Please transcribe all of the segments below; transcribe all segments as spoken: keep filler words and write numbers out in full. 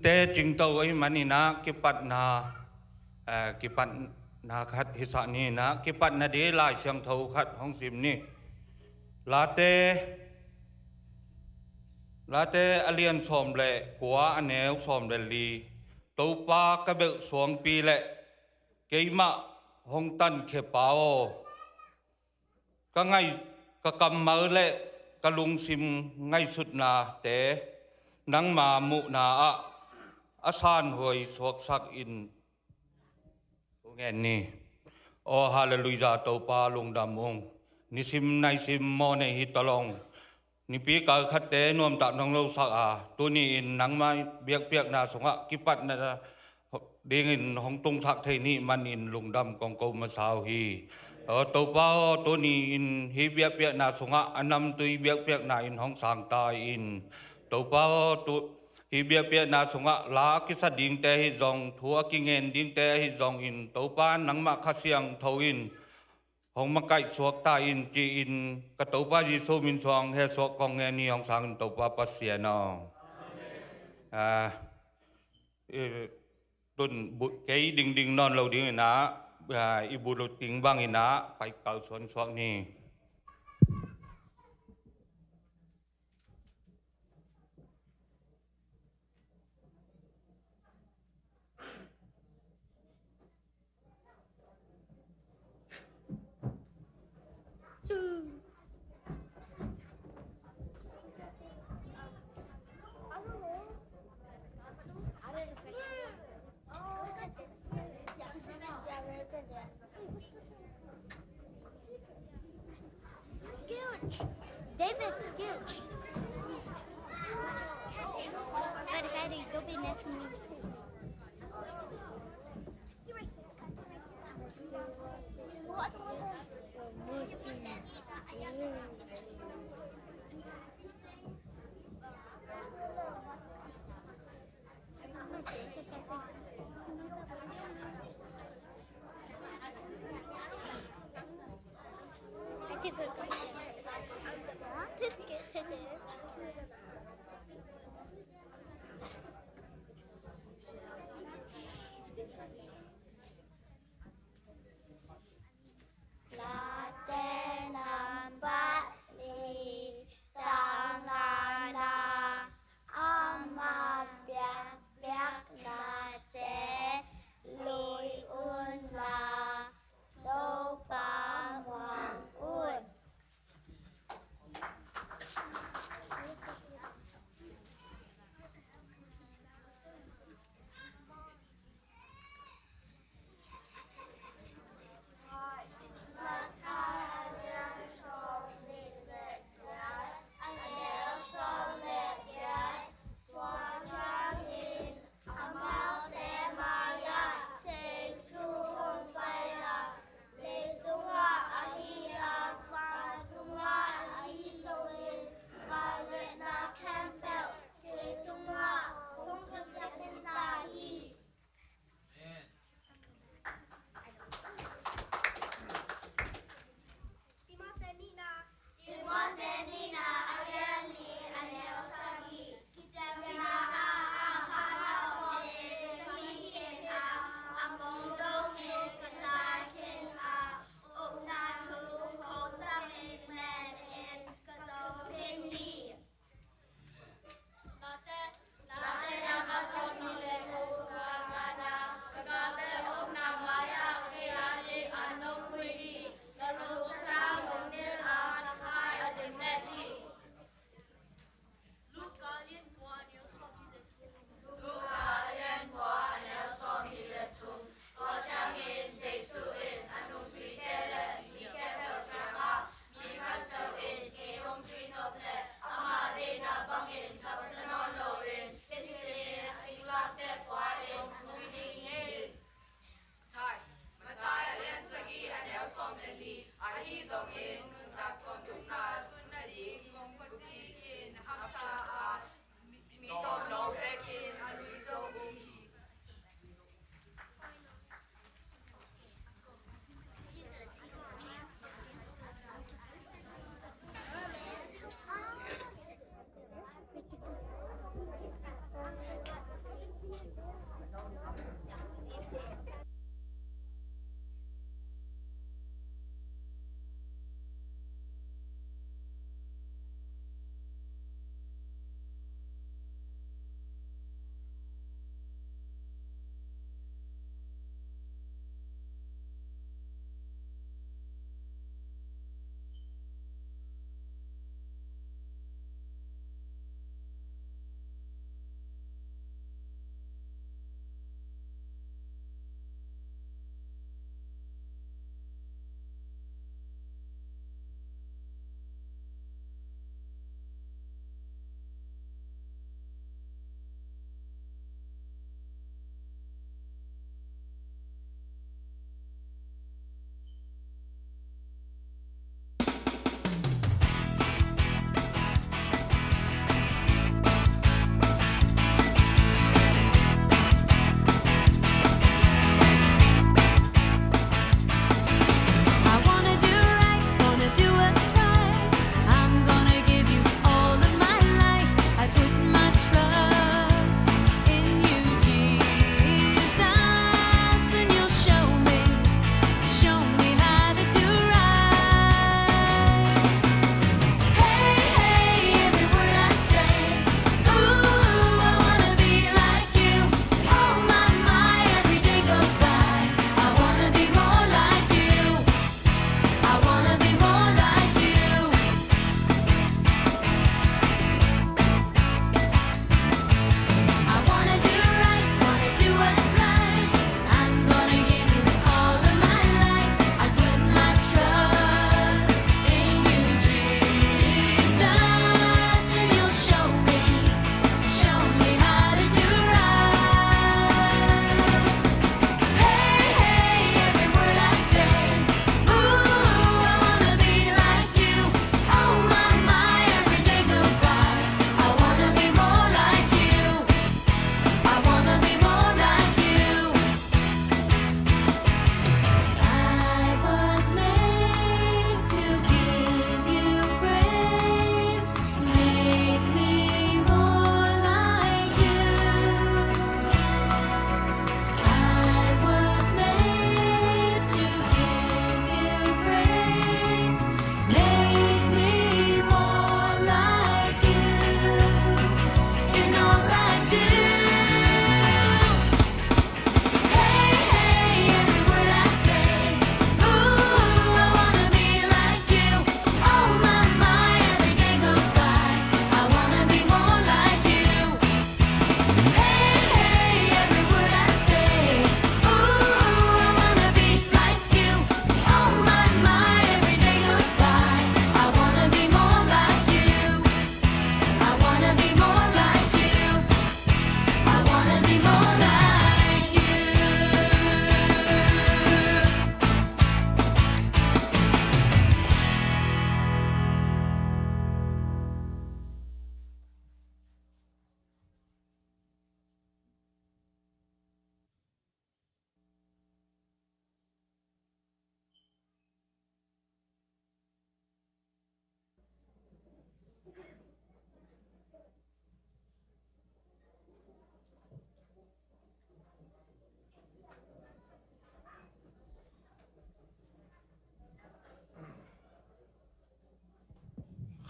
Te cingto ahih manin ah kipatna, eh, kipatna khat hisah ni in ah, kipatna ding Lai Siangtho khat hong sim ni. Late, Late a lian sawm le kua, a neu sawm le li. Topa ka belh suangpi le keimah hong tankhia pa aw, ka ngai, ka kammal le ka lungsim ngaihsutnate nangma muhna ah a sanhuai suaksak in, thu ngen ni. Aw, halleluiah, Topa lungdam ung. Nisim naisim mawhnei hi tawlong. Nipi kal khatte nuamtak nong losak a, tuni-in nangmah biakpiakna sungah kipatna dingin hong tungsak thei nih manin lungdam kong ko masa uh hi. Aw Topa aw, tuni-in hih biakpiakna sungah a namtui biakpiakna in hong sang ta in, Topa aw, tu, hih biakpiakna sungah la a kisa dingte ahi zong, thu a kingen dingte ahi zongin, Topa nangmah Kha Siangtho in hong makaih suak ta in, ci-in ka Topa Jesu min suang hehsuak kong ngen hi. Hong sang in Topa Pasian aw. Ah, i, tun bu-, kei dingding nawn lo ding in ah, ah, i bulletin bang in ah pai kalsuan suak ni.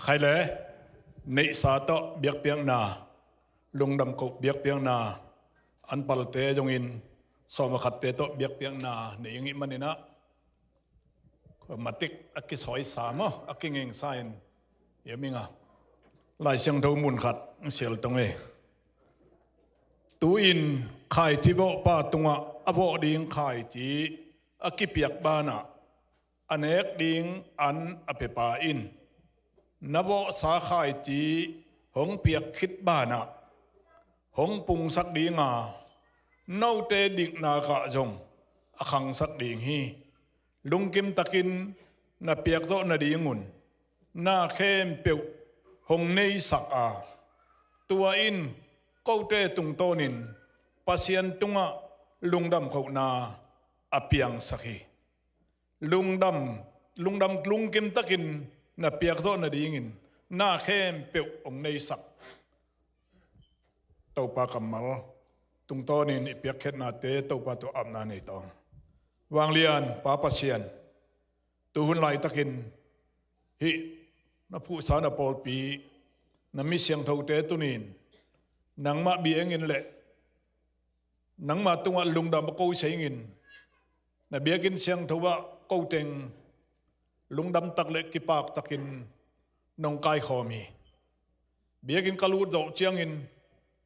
Khai le neihsa tawh biakpiakna, lungdam koh biakpiakna, an palte zongin sawm a khatte tawh biakpiakna nei ing ih maninah, matik a kisawisa maw, a kingengsa in, ia minga Lai Siangtho mun khat sial tong e. Tu-in khaici vawhpa tungah a vawh ding khaici a kipiak banah, a nek ding an a piapa in na vawhsa khaici hong piak khit banah hong pungsak dinga, note diknakah zong a khangsak ding hi. Lungkim takin na piakzawh nadingun na khempeuh hong neisak a, tua in kote tungtawnin Pasian tungah lungdam kohna a piangsak hi. Lungdam, lungdam lungkim takin na piakzawh nadingin na khempeuh hong neisak. Topa kammal tungtawnin i piakkhiatnate Topa tawh apna nei tawng. Vanglian Pa Pasian, tuhun laitakin hih na phuhsa na pawlpi, na mi siangthote tunin nangmah biangin le nangmah tungah lungdam a ko sengin, na biakinn siangtho ah ko teng lungdam tak le kipak takin nong kaikhawm hi. Biakinn ka lut zawh ciangin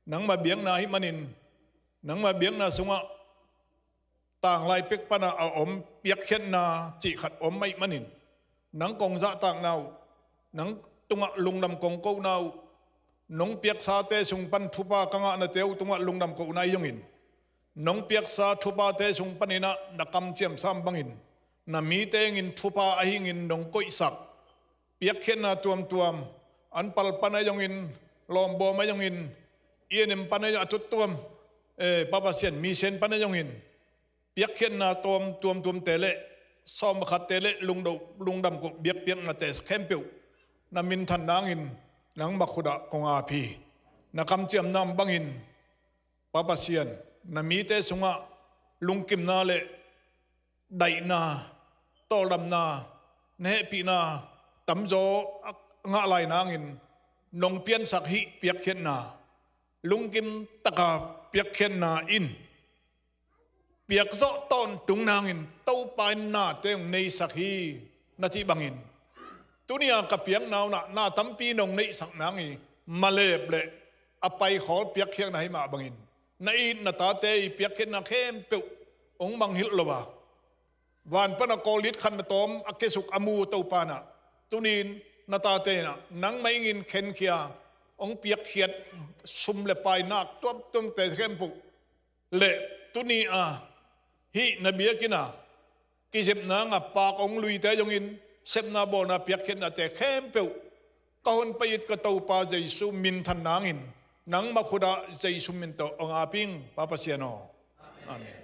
nangmah biakna ahih manin, nangmah biakna sungah tanglai pek pana a om piakkhiatna cih khat om ahih manin, nang kong zahtakna uh, nang tungah lungdam kong kohna uh, nong piaksate sung pan thupha ka ngahnate uh tungah lungdam kohna ahi zongin, nong piaksa thuphate sung paninah na kamciam sam bangin na mite ingin thupha ahingin nong koihsak piakkhiatna tuamtuam, an pal pan ahi zongin, lawmbawm ahi zongin, i enem pan ahi zong a tuttuam, eh, Pa Pasian, misen pan ahi zongin, piakkhiatna tuam, tuamtuamte le sawm a khatte le lungdo, lungdam koh biakpiaknate khempeuh na minthan nangin nangmah khutah kong ap hi. Na kamciam nam bangin, Pa Pasian, na mite sungah lungkimna le daihna, tawldamna, na hehpihna tamzaw a ngah lai nangin nong piansak hih piakkhiatna, lungkim taka piakkhiatna in piakzawh tawntung nangin Topa in nate hong neisak hi na cih bangin, tuni-a ka piakna unah na tampi nong neihsak nang hi. Malep le a paikhawl piakkhiakna hi mah bangin, na it na tate i piakkhiatna khempeuh hong mangngilh lo a, van pana kawllit khat na tawm a kesuk a mu Topa inah, tunin na tate inah nangmah ingin khenkhia hong piakkhiat sum le pai nak tuamtuamte khempeuh le tuni-a hih na biakinn ah kizepna ngah pak hong luite zongin sepna bawlna piakkhiatnate khempeuh ka honpa it ka Topa Jesu minthan nangin nangmah khutah Jesu min tawh hong ap ing, Pa Pasian aw. Amen.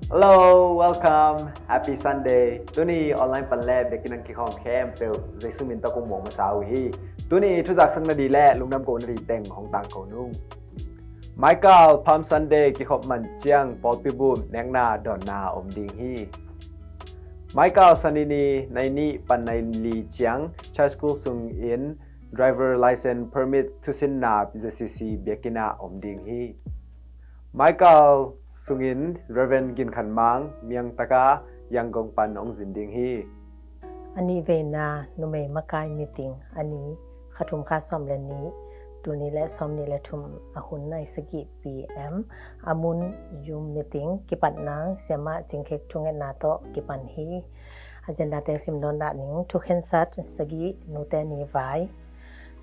Hello, welcome. Happy Sunday. Tuni online pan le biakinn ah kikhawm khempeuh Jesu min tawh kong muang masa uh hi. Tuni thuzaksak nading le lungdam koh nading teng hong tangko nung. Michael, Palm Sunday kikhop man ciang pawlpi bup nekna dawnna om ding hi. Michael, Sanini nai nih pan nai li ciang Church School sungin driver license permit thusinna J C C biakinn ah om ding hi. Michael sungin Reverend Gin Khan Mang, Myaung Taka, Yangon pan hong zin ding hi. A nih veina numei makai meeting a ni, kha thum kha sawm le nih, tul nih le sawm nih le thum, a hun nai sagih P M, a mun youth meeting kipatna siamah Cing Khek thungetna tawh kipan hi. Agenda teng sim dawn dah ning. Thukhensat sagih, Nute Ni vai.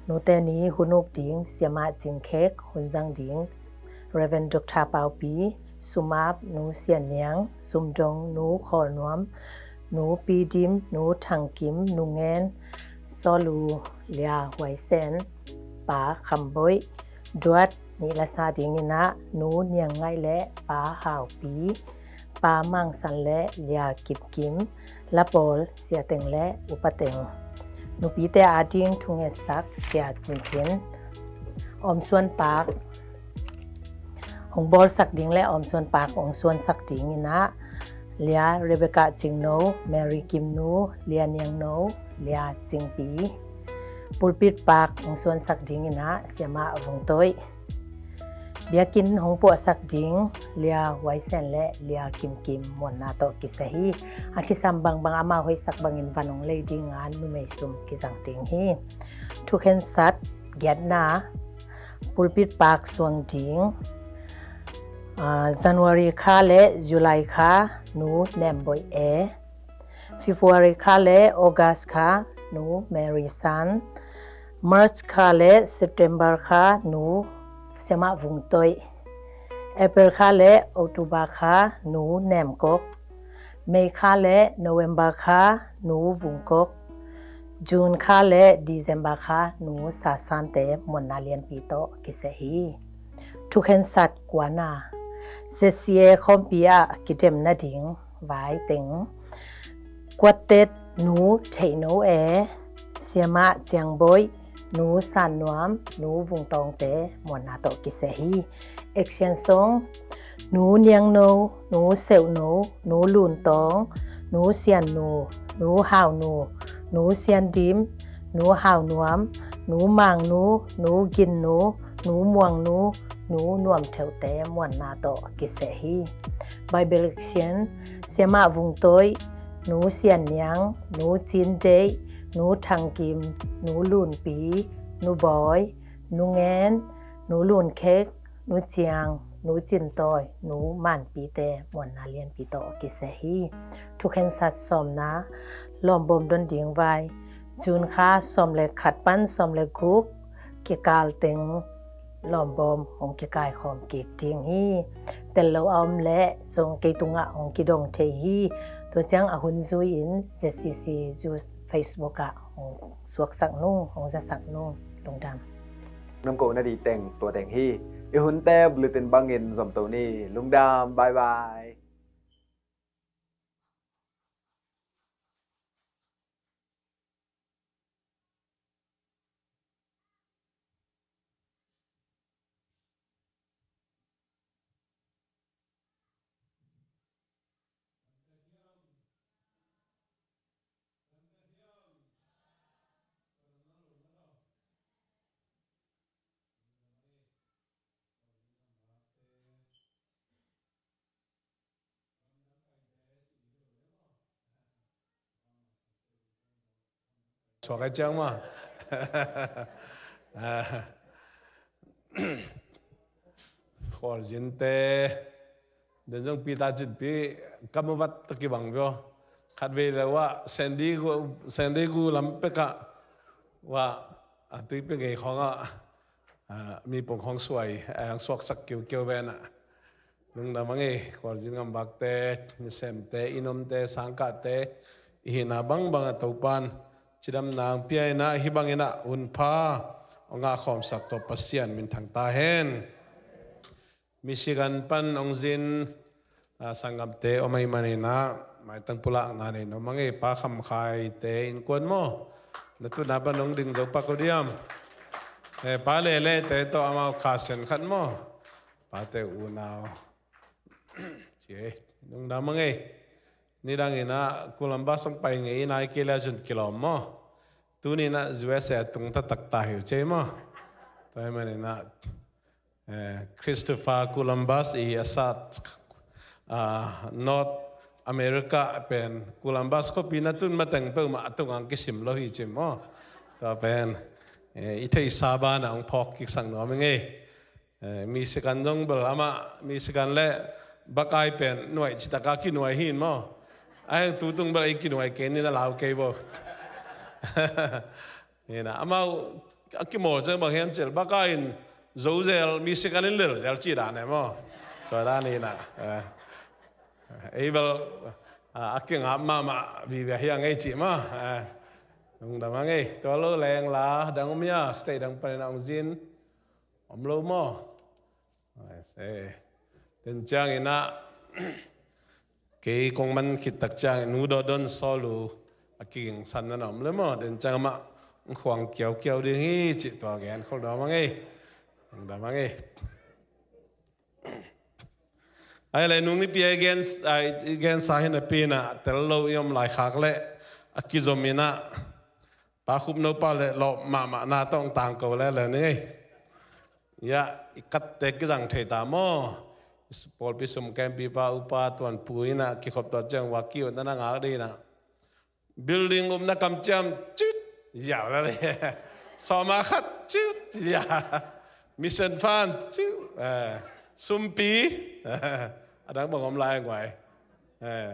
Nute Ni hun uk ding Siamah Cing Khek, hun zang ding Reverend Doctor Pau Pi, sum ap Nu Sian Niang, sum dong Nu Khawl Nuam, Nu Pi Dim, Nu Thang Kim, Nu Ngen, Saw Lu, Lia Huai Sen, Pa Kham Boih. Duat nih la sa ding in ah Nu Niang Ngaih le Pa Hau Pi, Pa Mang San le Lia Kim Kim, La Pawl, Sia Teng le U Pa Teng. Nupite a ding thungetsak Sia Cin Cin. Om suan pak hong bawlsak ding le om suan pak hong suansak ding in ah Lia Rebecca Cing No, Mary Kim Nu, Lia Niang No, Lia Cing Pi. Pulpit pak hong suansak ding in ah Siamah Vung Toih. Biakinn hong puahsak ding Lia Huai Sen le Lia Kim Kim muanna tawh kisia hi. A kisam bangbang amau hoihsak bangin van hong lei ding a numei sum kizang ding hi. Thukhensat giatna, pulpit pak suang ding, ah, January kha le July kha Nu Nem Boih E. February kha le August kha Nu Mary San. March kha le September kha Nu Siamah Vung Toih. April kha le October kha Nu Nem Kok. May kha le November kha Nu Vung Kok. June kha le December kha Nu Sa San te muanna lianpi tawh kisia hi. Thukhensat kuana, Z C A khawmpi ah kidem nading vai teng. Kuatet Nu Theih No E, Siamah Ciang Boih, Nu San Nuam, Nu Vung Tawng te muanna tawh kisia hi. Action song, Nu Niang No, Nu Seuh No, Nu Lun Tawng, Nu Sian Nu, Nu Hau Nu, Nu Sian Dim, Nu Hau Nuam, Nu Mang Nu, Nu Gin Nu, Nu Muang Nu, Nu Nuam Theuh te muanna tawh kisia hi. Bible action, Siamah Vung Toih, Nu Sian Niang, Nu Cin Deih, Nu Thang Kim, Nu Lun Pi, Nu Bawi, Nu Ngen, Nu Lun Khek, Nu Ciang, Nu Cin Tawi, Nu Man Pi te muanna lianpi tawh kisia hi. Thukhensat sawmna, lawmbawm don ding vai. June kha sawm le khat pan sawm le guk kikal teng lawmbawm hong kikaikhawm kik ding hi. Tel lo a om leh zong kei tungah hong kidong thei hi. Tua ciang a hun zui-in Z C C Youth Facebook ah hong suaksak nung, hong zasak nung. Lungdam. Namkoh na dih teng tua teng hi. I hunte bulletin bangin zomto ni. Lungdam, bye bye. Suak ai ciang ma. Khualzinte den zong pi ta cin pi kam vat ta kibang pio. Khat vei le wa sendi gu, sendi gu lam peka wa a tui pe ngei khong a, a, mi pong khong suai, a, ang suaksak kiu kiu ven a. Lungdam ang e, khualzin ngam bakte, nisemte, inomte, sangkahte, i hihna bangbang a Topan cidamna ang pia in a, hih bangin a hunpha hong ngahkhawmsak tawh Pasian min thang ta hen. Michigan pan hong zin, a, sanggamte om ahih manin a, maitang pulakna nei nuam ang e, Pa Kham Khai te innkuan maw, na tutna pan hong ding zo pak uh diam? E, Pa Lele te tawh amau kha sian khat maw, pate unau. Ci e, lungdam ang e. Nidang in a Columbus hong pai ngei in a, i kei le a zun kilawm maw. Tuni in a U S A tung taktak ta hi uh ci e maw. Tua ahih manin a, eh, Christopher Columbus i a sat, ah, North America pen Columbus khuapi na tun mateng peuhmah a tung ang kisim lo hi ci maw. Tua pen, eh, i theihsa banah hong phawk kik sak nuam ing e. Eh, Michigan zong bel amah, Michigan le Buckeye pen nuai citaka kinuai hi in maw. Ai, tutung bel ei kinuai kei ni na lau kei bo. Ina, amau a kimawl ciang bang hiam cih leh baka in zo zel, mi sikan in lel zel ci dan e maw. Tua dan ina. Eh. Ei bel, ah, a kingap mahmah vive hiang ei ci maw. Eh. Lungdam a ngei. Tua lo leng la dang om hia, state dang panin a hong zin. Om lo maw. Ai, se. Den ciang ina, kei kong man khit tak ciang, Nu Dawt Don Sawl uh a kigingsan na om le maw. Den ciang amah khuang kiaukiau ding hi cih tua gen khol dawm a ngei. Dawm a ngei. Ai le nung nipi a i gen, a i gensa hi napi ina, tel lo i om laikhak le a kizom ina, Pa Khup Nopa le lawp mahmah na tawh tangko le le ni ngei. Ya, i katte kizang thei ta maw. Pawlpi sum kempipa upa tuanpu ina kikhop tawh ciang wa kiu na na ngak ding ina. Building upna kamciam ciut. Ya, la le. Sawma khat ciut. Ya. Mission fund ciut. Eh, sumpi. A dang bang om lai nguai. Eh.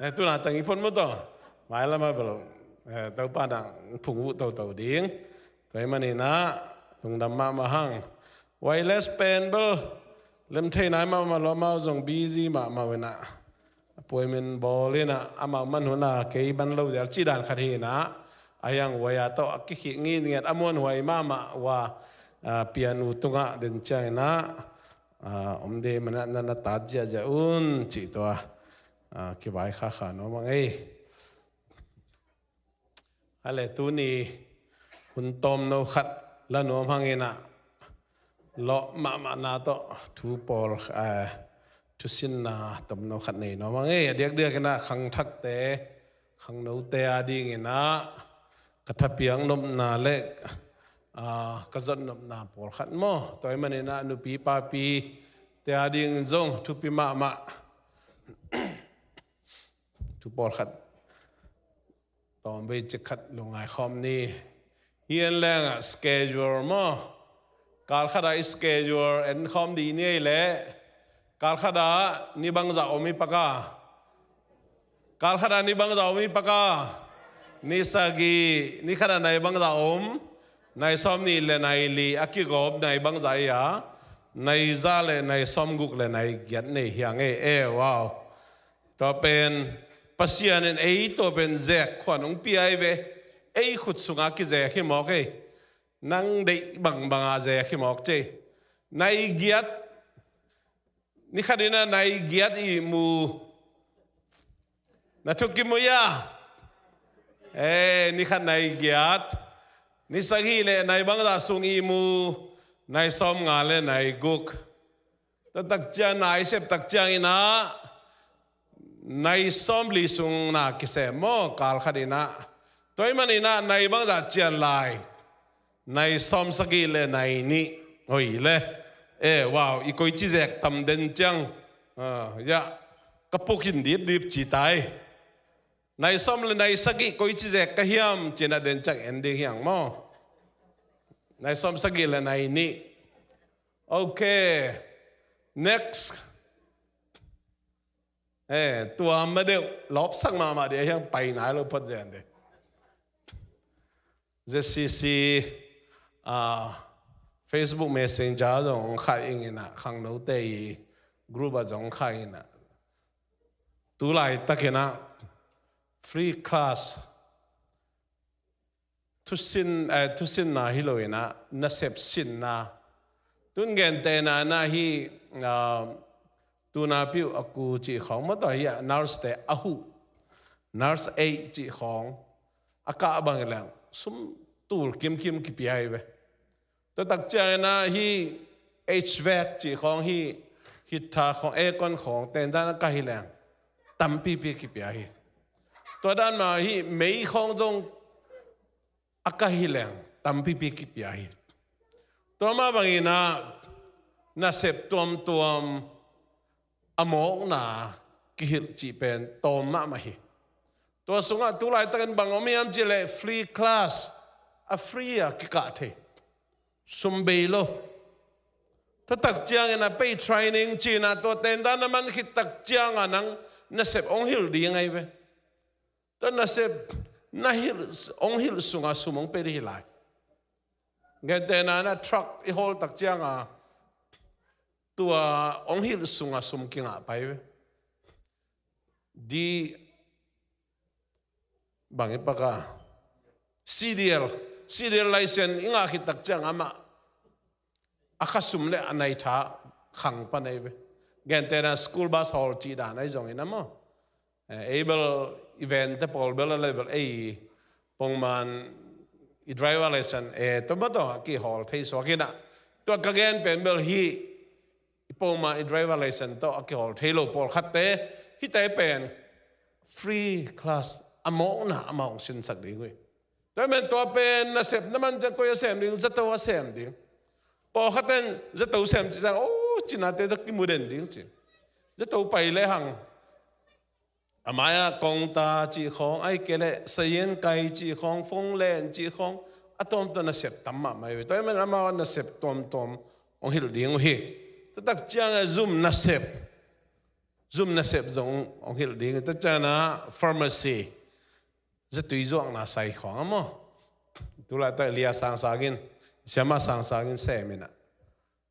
Eh, tuna tang i phon maw taw. Mai lama bel, eh, Topa nang phung uh toto ding. Tua ahih manin ah, lungdam mahmah hang. Wireless pen bel, lem thei nai mahmah lo amau zong busy mahmah uh ina. Appointment bawl ina, amau man hun a kei man lo dial ci dan khat hi ina. A hiang huai a tawh, a kikhih nginget, a muanhuai mahmah uh a, ah, pian uh tungah den ciang ina. Ah, om de mana na na tat ziahziah un, cih tua. Ah, kivaikhakha nuam a ngei. A le tuni hun tomno khat la nuam hang ina. Lawp mahmah na tawh thu pawl, ah, thusinna tomno khat nei nuam a ngei. A diakdiak ina khangthakte, khangnote a ding ina ka thapiak nopna le, ah, ka zot nopna pawlkhat maw. Tua ahih manin ah nupi papite a ding zong thupi mahmah. Thu pawlkhat tawmvei cik khat lungngai khawm ni. Hi en leng ah schedule maw. Kal khat ah i schedule en khawm dih ni ei leh. Kal khat ah ni bangzah om i pak a. Kal khat ah ni bangzah om i pak a. Ni sagih, ni khat ah nai bangzah om. Nai sawm nih le nai li a kigawp nai bangzah ei a. Nai za le nai sawm guk le nai giat nei hiang ei. Eh, wow. Tua pen, Pasian in ei tua pen zek khuan hong pia hi ve. Ei khut sungah kizek hi mawk ei. Nang deih bangbangah zek hi mawk cei. Nai giat, ni khat ina nai giat ihmu. Na thuk kimu ia. Eh, ni khat nai giat. Ni sagih le nai bangzah sung ihmu. Nai sawm nga le nai guk. Tua tak ciang na i sep tak ciang ina, nai sawm li sung na kisem maw, kal khat ina. Tua ahih manin ah nai bangzah cian lai. Nai sawm sagih le nai nih. Oi le. Eh, wow, i koici zek tam den ciang. Ah, ya. Ka pukin dipdip ci tai. Nai sawm le nai sagih koici zek ka hiam ci-in ah den ciang en ding hiang maw. Nai sawm sagih le nai nih. Okay. Next. Eh, tua ma deuh, lawpsak mahmah dih a hiang pai nai lo phot zen dih. Z C C, ah, Facebook Messenger zong khai ing ina, khangnote i group ah zong khai ing ina. Tu laitak ina, free class. Thusin, eh, thusinna hi lo ina, nasep sinna. Tun gente na na hi, ah, tuna piu a ku cih khawng maw tua hi a, nurse te a huh. Nurse ei cih khawng. A kah bang leng, sum tul kimkim kipia hi ve. Tua tak ciang ina hi H vac cih khawng hi, heater khawng, aircon khawng, ten dan a kah hi leng. Tampipi kipia hi. Tua dan mah hi mei khawng zong a kah hi leng. Tampipi kipia hi. Tua mah bang ina nasep tuamtuam a mawkna kihilh cih pen tawm mahmah hi. Tua sungah tu laitakin bang om hiam cih leh free class, a free a kikah thei. Sum bei lo. Tua tak ciang ina pei training ci-in ah tua ten dan na man khit tak ciang a nang Nasep hong hilh ding ahi ve. Tua nasep na hilh, hong hilh sungah sum hong pia ding hi lai. Gentehna in ah truck i hawl tak ciangin tua hong hilh sungah sum kingah pai ve. Di bang i paka C D L, C D L license i ngah khit tak ciangin amah a kha sum le a nai tha khang pan ahi ve. Gentehna school bus hawl cih dan ahi zongin ah maw. Eh, ei bel i van te pawl bel a le bel ei pongman i driver license e toma tawh a kihawl thei suak in ah. Tua ka gen pen bel hi i pongman i driver license tawh a kihawl thei lo pawlkhatte hite pen free class a mawkna amah hong sinsak ding uh hi. Tua ahih manin tua pen nasep na man ciang koi a sem ding, zato a sem ding. Pawlkhat in zato sem cih ciang, oh, cinate tawh kimu den ding ci. Zato pai lehang a mai-ah kongta cih khawng, ahih kei leh sazian kai cih khawng, phone len cih khawng, a tuamtuam nasep tam mahmah hi ve. Tua ahih manin amau nasep tuamtuam hong hilh ding uh hi. Tua tak ciangin zum nasep, zum nasep zong hong hilh ding hi. Tua ciangin ah pharmacy, zatui zuakna sai khawng ah maw. Tulaitak Lia Sang Sang in, Siama Sang Sang in sem in ah,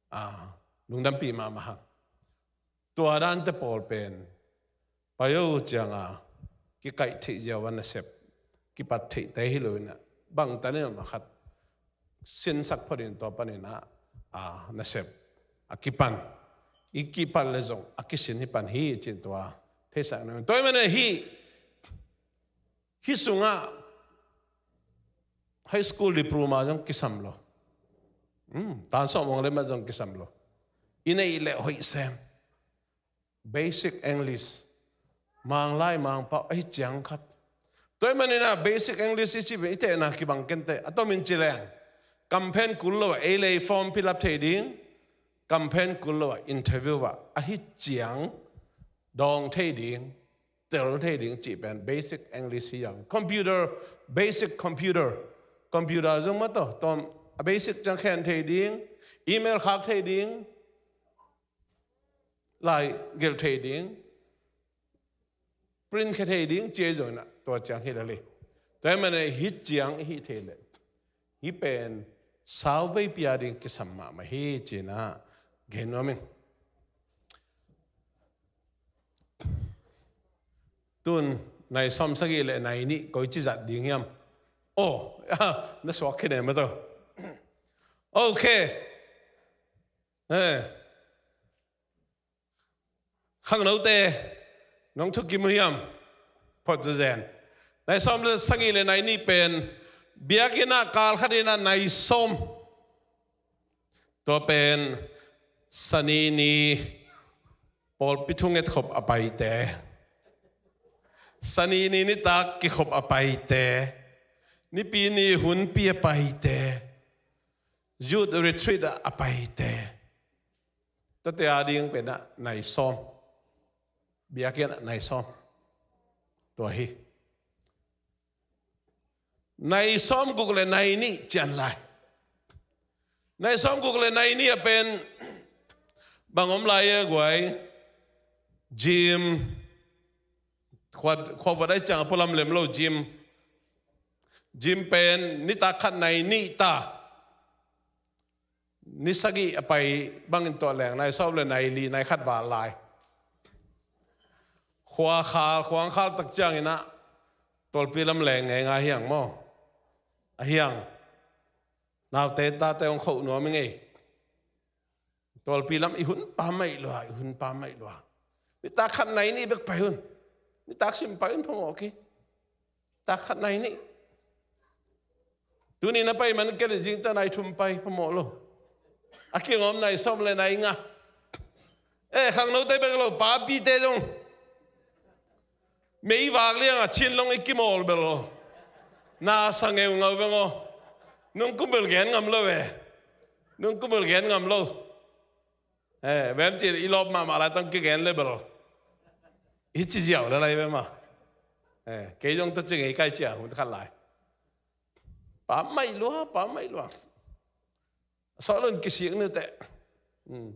ah, lungdampih mahmah hang. Tua dante pawl pen pai uh ciangin kikaih theih ziau a nasep kipat theihte hi lo in ah, bangtan in ah khat sinsak phot in tua panin ah, ah, nasep a kipan, i kipan le zong a kisin hi pan hi ci-in tua theisak na. Tua ahih manin hih, hih sungah high school diploma zong kisam lo. Hmm, tan sawm hong lem ah zong kisam lo. I neih leh hoih sem. Basic English, Manglai Mangpau, ahi ciang khat. Tua ahih manin ah basic English i cih pen i tehna kibang kei inteh. A tomin ci leng, kamphen kul lo ah ei le ei form fill up thei ding, kamphen kul lo ah interview ah ahi ciang dawng thei ding, tel thei ding cih pen basic English hi a. Computer, basic computer, computer zong mah tawh, tua a basic ciang khen thei ding, email khak thei ding, lai gelh thei ding, print khia thei ding, ci-a zong in ah tua ciang hi lel hi. Tua ahih manin hih ciang i hih thei leh hih pen sauveipi a ding kisam mahmah hi ci-in ah gen nuam ing. Tun nai sawm sagih le nai nih koici zat ding hiam? Oh, na suak khin e maw tawh. Okay. Eh. Khangnote, nong thukim uh hiam? Phot zenzen. Nai sawm le sagih le nai nih pen biakinn ah kal khat in ah nai sawm. Tua pen Sani ni pawlpi thunget khop a paite, Sani ni nitak kikhop a paite, Nipi ni hunpi a paite, youth retreat ah a paite. Tuate a ding pen ah nai sawm. Biakinn ah nai sawm. Tua hi. Nai sawm guk le nai nih cian lai. Nai sawm guk le nai nih a pen bang om lai a guai? Gym. Khua, khua vot ai ciang a pualam lem lo gym. Gym pen nitak khat nai nih ta. Ni sagih a pai bangin tuah leng nai sawm le nai li, nai khat val lai. Khua khal, khua khal tak ciangin ah tualpi lam leng ngeingai hiang maw? A hiang. Naute tate hong khoh nuam i ngei. Tualpi lam i hun pammaih lua, i hun pammaih lua. Nitak khat nai nih bek pai un. Nitak sim pai un phamawh ki. Nitak khat nai nih. Tuni na pai man kei le zing ta nai thum pai phamawh lo. A kingawm nai sawm le nai nga. Eh, khangnote bek lo, papite zong. Meivak liang a chin long i kimawl bel aw. Na sa ngeungau beng aw. Nung kum bel gen ngam lo ve. Nung kum bel gen ngam lo. Eh, bem ci i lawp mahmah lai tang kigen le bel aw. I ci ziau le lai bem a. Eh, kei zong to ci ngei kai cia hun khat lai. Pammaih lua, pammaih lua. Sawlun kisik nute. Hmm.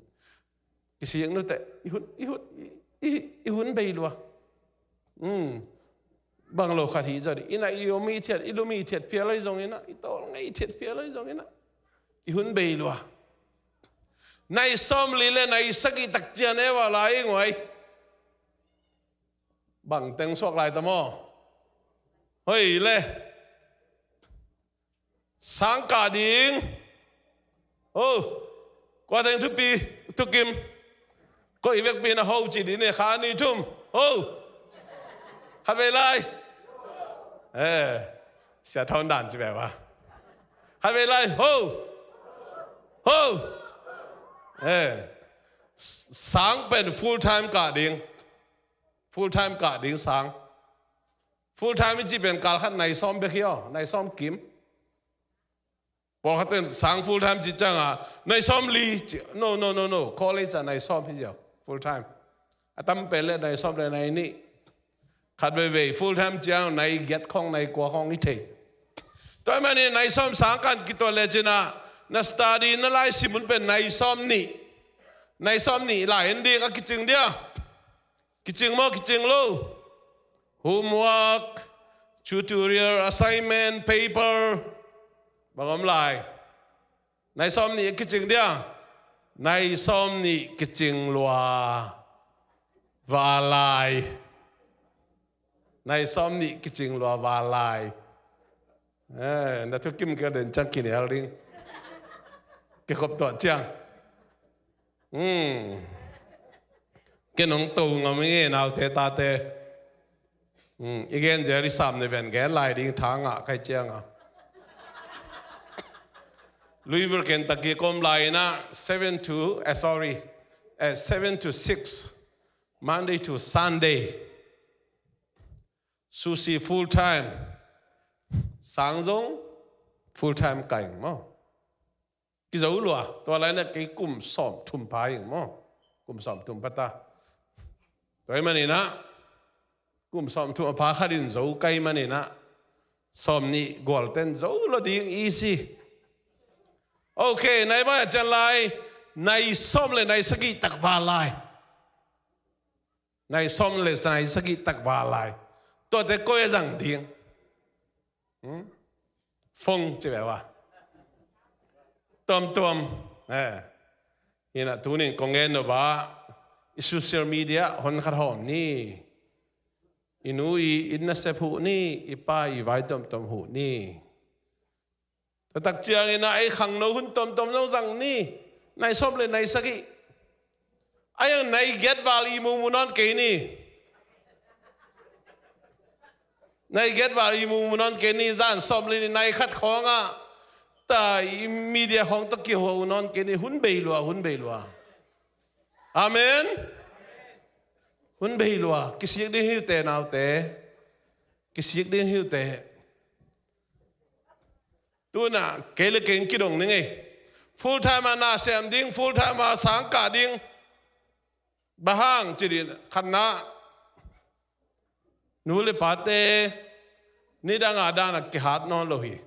Kisik nute. I hun, i hun, i, i, i hun bei lua. Hmm. Bang lo khat hi zaw dih. Ina i om i thiat, i lum i thiat phial ahi zongina, i tawl ngei i thiat phial ahi zongina, i hun bei lua. Nai sawm li le nai sagih tak ciang e va lai nguai. Bang teng suak lai ta maw? Hoi le. Sang kah ding. Ho. Kua teng thupi, thukim. Koi vekpi na ho ci dih ne, kha ni thum. Ho. Khat vei lai. Eh. Sia thawn dan ci ve va. Khat vei lai. Ho. Ho. Eh. Sang pen full time kah ding. Full time kah ding sang. Full time i ci pen kal khat nai sawm bek hi aw, nai sawm kim. Pawlkhat ten sang full time ci ciangin nai sawm li ci. No, no, no, no. College ah nai sawm hi ziau. Full time. A tam pen le nai sawm le nai nih. Khat veivei full time ciang nai giat khawng, nai kua khawng i thei. Tua ahih manin nai sawm sang kan kituat le cin ah, na study, na lai sim hun pen nai sawm nih. Nai sawm nih lai en ding a kicing dia. Kicing maw, kicing lo? Homework, tutorial, assignment, paper, bang om lai? Nai sawm nih kicing dia. Nai sawm nih kicing lua va lai. Nai sawm nih kicing lua va lai. Eh, na thukim kei den ciang kinel ding. Kikhop tuah ciang. Hmm. Kei nong to ngam i nge naute tate. Hmm. I gen zel i sam ne ven gen lai ding tha ngah kai ciang a. Louisville, Kentucky kom lai na seven to, eh, sorry, eh, seven to six, Monday to Sunday. Sushi full time. Sang zong full time kai maw. Kizo lua, tua lai na kei kum sawm thum pha ing maw. Kum sawm thum pha ta. Tua ahih manin ah, kum sawm thum a pha khat in zo kai manin ah, sawm nih gual ten zo lo ding easy. Ok, nai bang a cian lai, nai sawm le nai sagih tak va lai. Nai sawm le nai sagih tak va lai. Tuate koi a zang ding. Hmm? Phone ci ve va. Tuamtuam. Eh. Ina tunin kong gen no ba. I social media hon khat hawm ni. I nu i inn nasep huh ni. I pa i vai tuamtuam huh ni. Tua tak ciangin a ei khangno hun tuamtuam zong zang ni. Nai sawm le nai sagih. A iang nai giat val i mumu nawn kei ni. Nai giat val i mumu nawn kei ni, zan sawm le ni nai khat khawng ah. Ta i media khawng tawh kiho nawn kei ni, hun bei lua, hun bei lua. Amen. Hun bei lua, kisik ding hi uh teh naute. Kisik ding hi uh teh. Tuna kei le kei kidong ning ei. Full time a na sem ding, full time a sang kah ding. Bang hang ci ding, khatna, nu le pate nidang a dan a kihat nawn lo hi.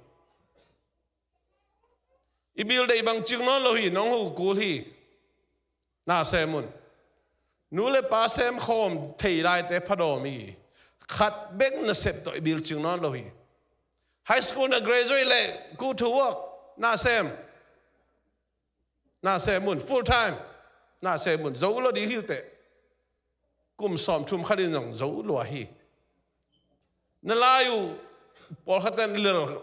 I bil deih bang cing nawn lo hi, nong huh kul hi. Na sem un. Nu le pa sem khawm thei laite phadawm hi. Khat bek nasep tawh i bil cing nawn lo hi. High school na graduate le go to work. Na sem. Na sem un, full time. Na sem un, zo lo ding hi uh teh. Kum sawm thum khat in zong zo lua hi. Na lai uh, pawlkhat ten lel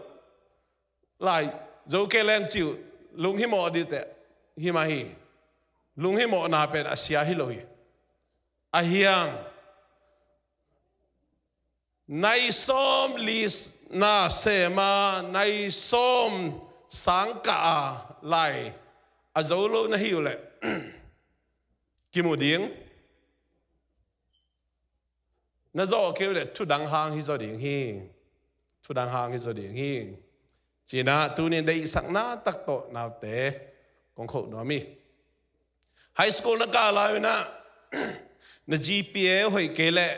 lai, zo kei leng ci uh, lunghimawh dih teh. Hi mah hi. Lunghimawhna pen a sia hi lo hi. A hiang. Nai sawm li na sem a, nai sawm sang kah a lai a zo lo na hi uh leh. Kimu ding. Na zawh kei uh leh thudang hang hi zaw ding hi. Thudang hang hi zaw ding hi. Ci-in ah tunin deihsakna tak tawh naute kong khoh nuam hi. High school na kah lai un ah na G P A hoih kei leh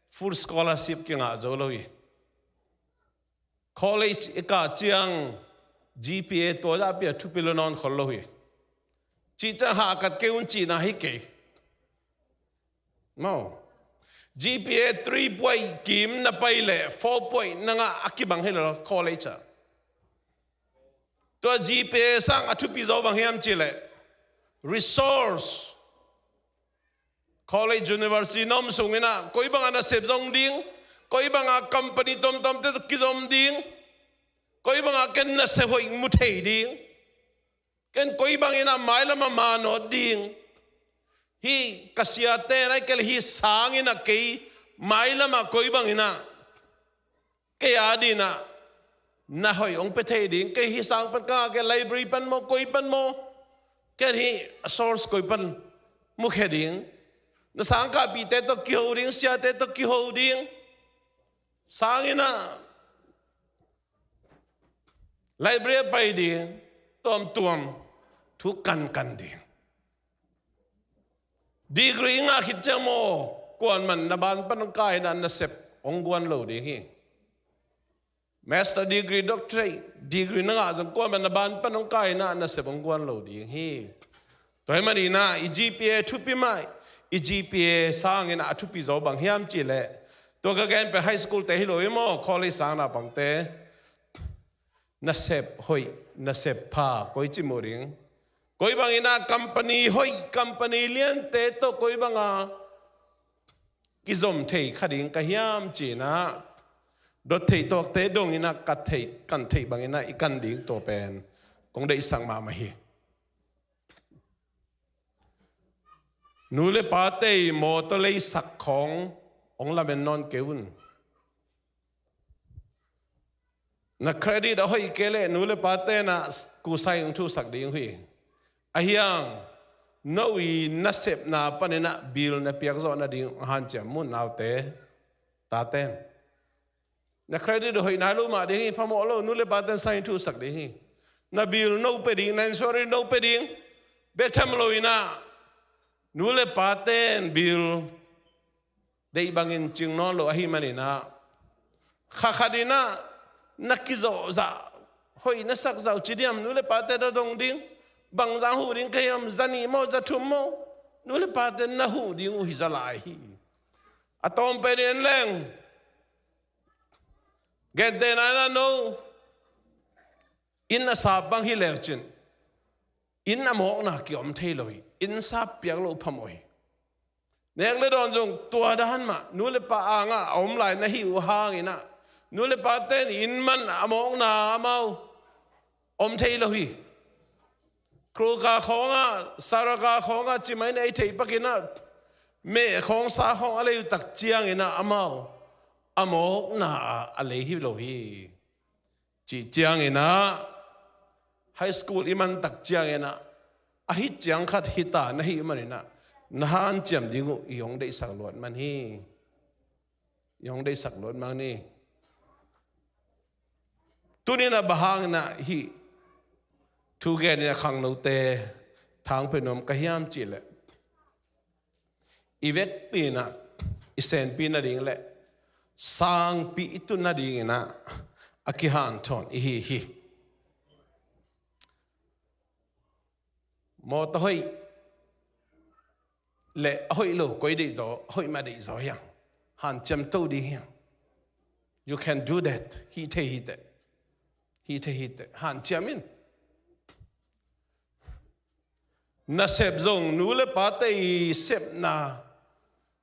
full scholarship kingah zo lo hi. College i kah ciang G P A tua zahpi a thupi lo nawn khol lo hi. Cih ciang hahkat kei un cihna hi kei. Maw. G P A three point kim na pai leh four point na ngah a kibang hi lo college ah. Tua G P A sang a thupi zo bang hiam cih leh resource. College, university na om sungin ah koi bangah nasep zong ding, koi bangah company tomtomte tawh kizom ding, koi bangah ken nasep hoih mu thei ding, ken koi bangin ah mailamah manawt ding. Hih ka siate na i kel hih sangin ah kei mailamah koi bangin ah kei a dingin ah na hoih hong pia thei ding. Kei hih sang pan ka ngah kei, library pan maw, koi pan maw, ken hih a source koi pan mukhia ding. Na sangkahpihte tawh kiho ding, siate tawh kiho ding. Sangin ah library a pai ding, tuamtuam thu kankan ding. Degree ngah khit ciang maw, kuaman na ban pan hong kai in ah nasep hong guan lo ding hi. Master degree, doctorate degree na ngah zong kuaman na ban pan hong kai in ah nasep hong guan lo ding hi. Tua ahih manin ah i G P A thupi mah, i G P A sangin ah a thupi zo bang hiam cih leh, tua ka gen pen high school te hi lo hi maw, college sang naupangte. Nasep hoih, nasep pha, koi ci mu ding. Koi bangin ah company hoih, company liante tawh koi bangah kizom thei kha ding ka hiam ci-in ah, dot theih tuakte dongin ah kan theih, kan theih bangin ah i kan ding tua pen kong deihsak mahmah hi. Nu le pate i mawtaw leisak khawng hong lamen nawn kei un. Na credit a hoih kei leh nu le pate in ah kusa in hong thusak ding uh hi. Ahi hang no i nasepna panin ah bill na piak zawh nading hong hanciam un, naute, tate in. Na credit hoih nai lo mah ding hi, phamawh lo, nu le pate in sign thusak ding hi. Na bill no pia ding, na insurance no pia ding bek tham lo in ah, nu le pate in bill deih bangin cing nawn lo ahih manin ah, kha khat in ah na kizawh zah, hoih na sak zah uh ci diam, nu le pate tawh dong ding. Bangzah huh ding ka hiam, za nih maw, za thum maw, nu le pate in na huh ding uh hi zaw lai hi. A tawm pen en leng, gentehna in ah no inn a sap bang hi leu cin, inn a mawkna kiom thei lo hi. Inn sap piak loh phamawh hi. Nek le dawn zong tua dan mah, nu le pa angah a om lai na hih uh hangin ah, nu le pate in inn man a mawkna amau om thei lo hi. Kruka khawngah, Saraka khawngah ci mai, na ei theih pakin ah, meh khawng, sa khawng a lei uh tak ciangin ah amau a mawkna ah a lei hi lo hi. Cih ciangin ah, high school i man tak ciangin ah, a hih ciang khat hi ta na hih manin ah, na hanciam ding uh i hong deihsak luat man hi. I hong deihsak luat man hi. Tuni in ah bang hangin ah hih thu gen in ah khangnote thangpia nuam ka hiam cih leh, i vekpi in ah, i senpi nading le sangpi i tun nadingin ah a kihanthawn i hi hi. Mawtaw hoih le a hoih lo koi deih zaw, a hoih mah deih zaw hiam? Hanciam to ding hiam? You can do that. Hih thei hi teh. Hih thei hi teh. Hanciam in. Nasep zong nu le pate i sepna,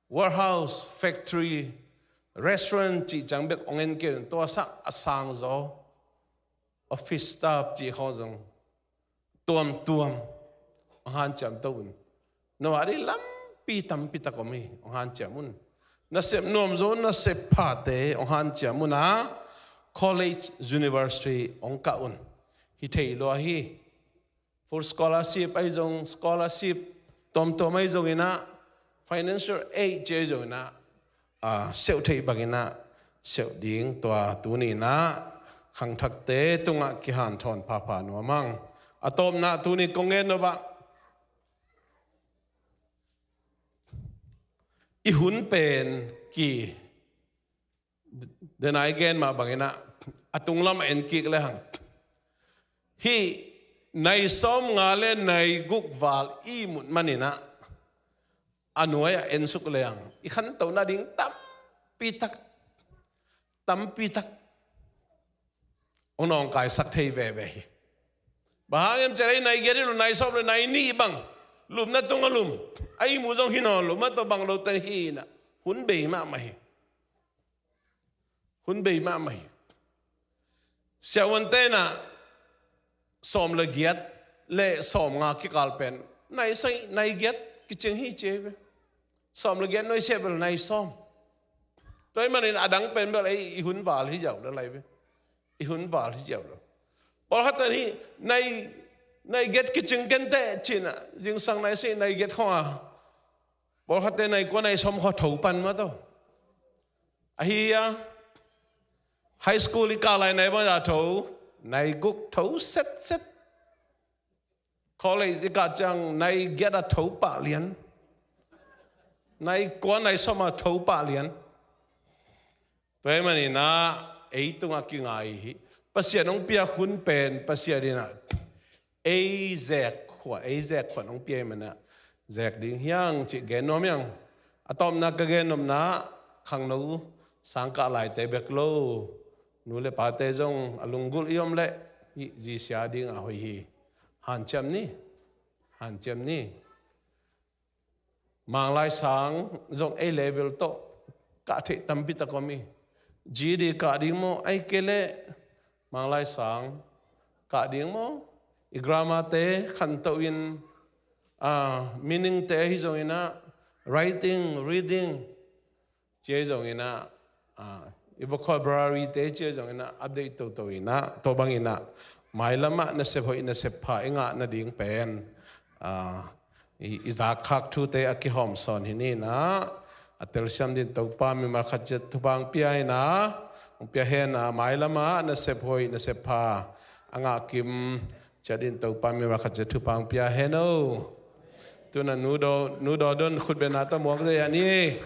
warehouse, factory, restaurant cih ciang bek hong en kei un, tua sang a sang zaw, office staff cih khawng zong tuamtuam hong hanciam to un. No a ding lampi tampi tak om hi, hong hanciam un. Nasep nuam zaw, nasep phate hong hanciam un a, college, university hong kah un. Hi thei lua hi. Full scholarship ahi zong, scholarship tuamtuam ahi zongin ah, financial aid ci ahi zongin ah, a, seuh theih bangin ah seuh ding, tua tuni in ah khangthakte tungah kihanthawn phapha nuam ing. A tawpna tuni kong ngen nop ah, i hun pen ki, den a i gen mah bangin ah, a tunglam a en kik le hang, hih nai sawmnga le nai guk val i mut manin ah, a nuai-ah ensuk leng i khantohna ding tampi tak, tampi tak hong nawngkaisak thei veve hi. Bang hang hiam cih leh nai giat hi lo, nai sawm le nai nih bang, lumna tungah lum, a ihmu zong hi nawn lo, mah tawh bang lo teng hi inah, hun bei mahmah hi. Hun bei mahmah hi. Siavuante inah sawm le giat le sawmnga kikal pen nai sagih, nai giat kicing hi ci hi ve. Sawm le giat nuai siah bel nai sawm. Tua ahih manin a dang pen bel ei i hun val hi ziau le lai ve. I hun val hi ziau le. Pawlkhatte in hih nai, nai giat kicing kenteh ci inah, zingsang nai sagih, nai giat khawng a, pawlkhatte nai kua nai sawm khawng tho pan mah tawh. Ahi a, high school i kah lai nai bangzah tho? Nai guk tho setset. College i kah ciang nai giat a tho pah lian. Nai kua nai sawm a tho pah lian. Tua ahih manin ah ei tungah kingai hi. Pasian hong piak hun pen Pasian in ah ei zek khuan, ei zek khuan hong pia ahih manin ah zek ding hi hang cih gen nuam hi hang. A tawpna ka gen nopna, khangno sangkah laite bek lo, nu le pate zong a lunggulh i om leh hih zisia dingah hoih hi. Hanciam ni, hanciam ni. Manglai sang zong ei level tawh kah theih tampi tak om hi. G D kah ding maw, ahih kei leh Manglai sang kah ding maw? I grammar-te khantoh in, ah, meaning-te ahi zongin ah, writing, reading, ci ahi zongin ah, ah, i vocabulary-te ci ahi zongin ah, update toto in ah, tua bangin ah mailam ah nasep hoih nasep pha i ngah nading pen, ah, i, i zakkhak thute a kihawm sawn hi ni in ah, a telsiam dingin Topa mimal khat ciat thupha hong pia in ah, hong pia hen ah, mailam ah nasep hoih nasep pha a ngah kim ciat dingin Topa mimal khat ciat thupha hong pia hen o. Tu-in ah Nu Daw, Nu Daw Don khutbetna tawh muak zaw ing ei.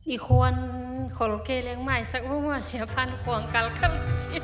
I khuan khol kei leng maisak vua, Sia Phan khuang kalkal ci.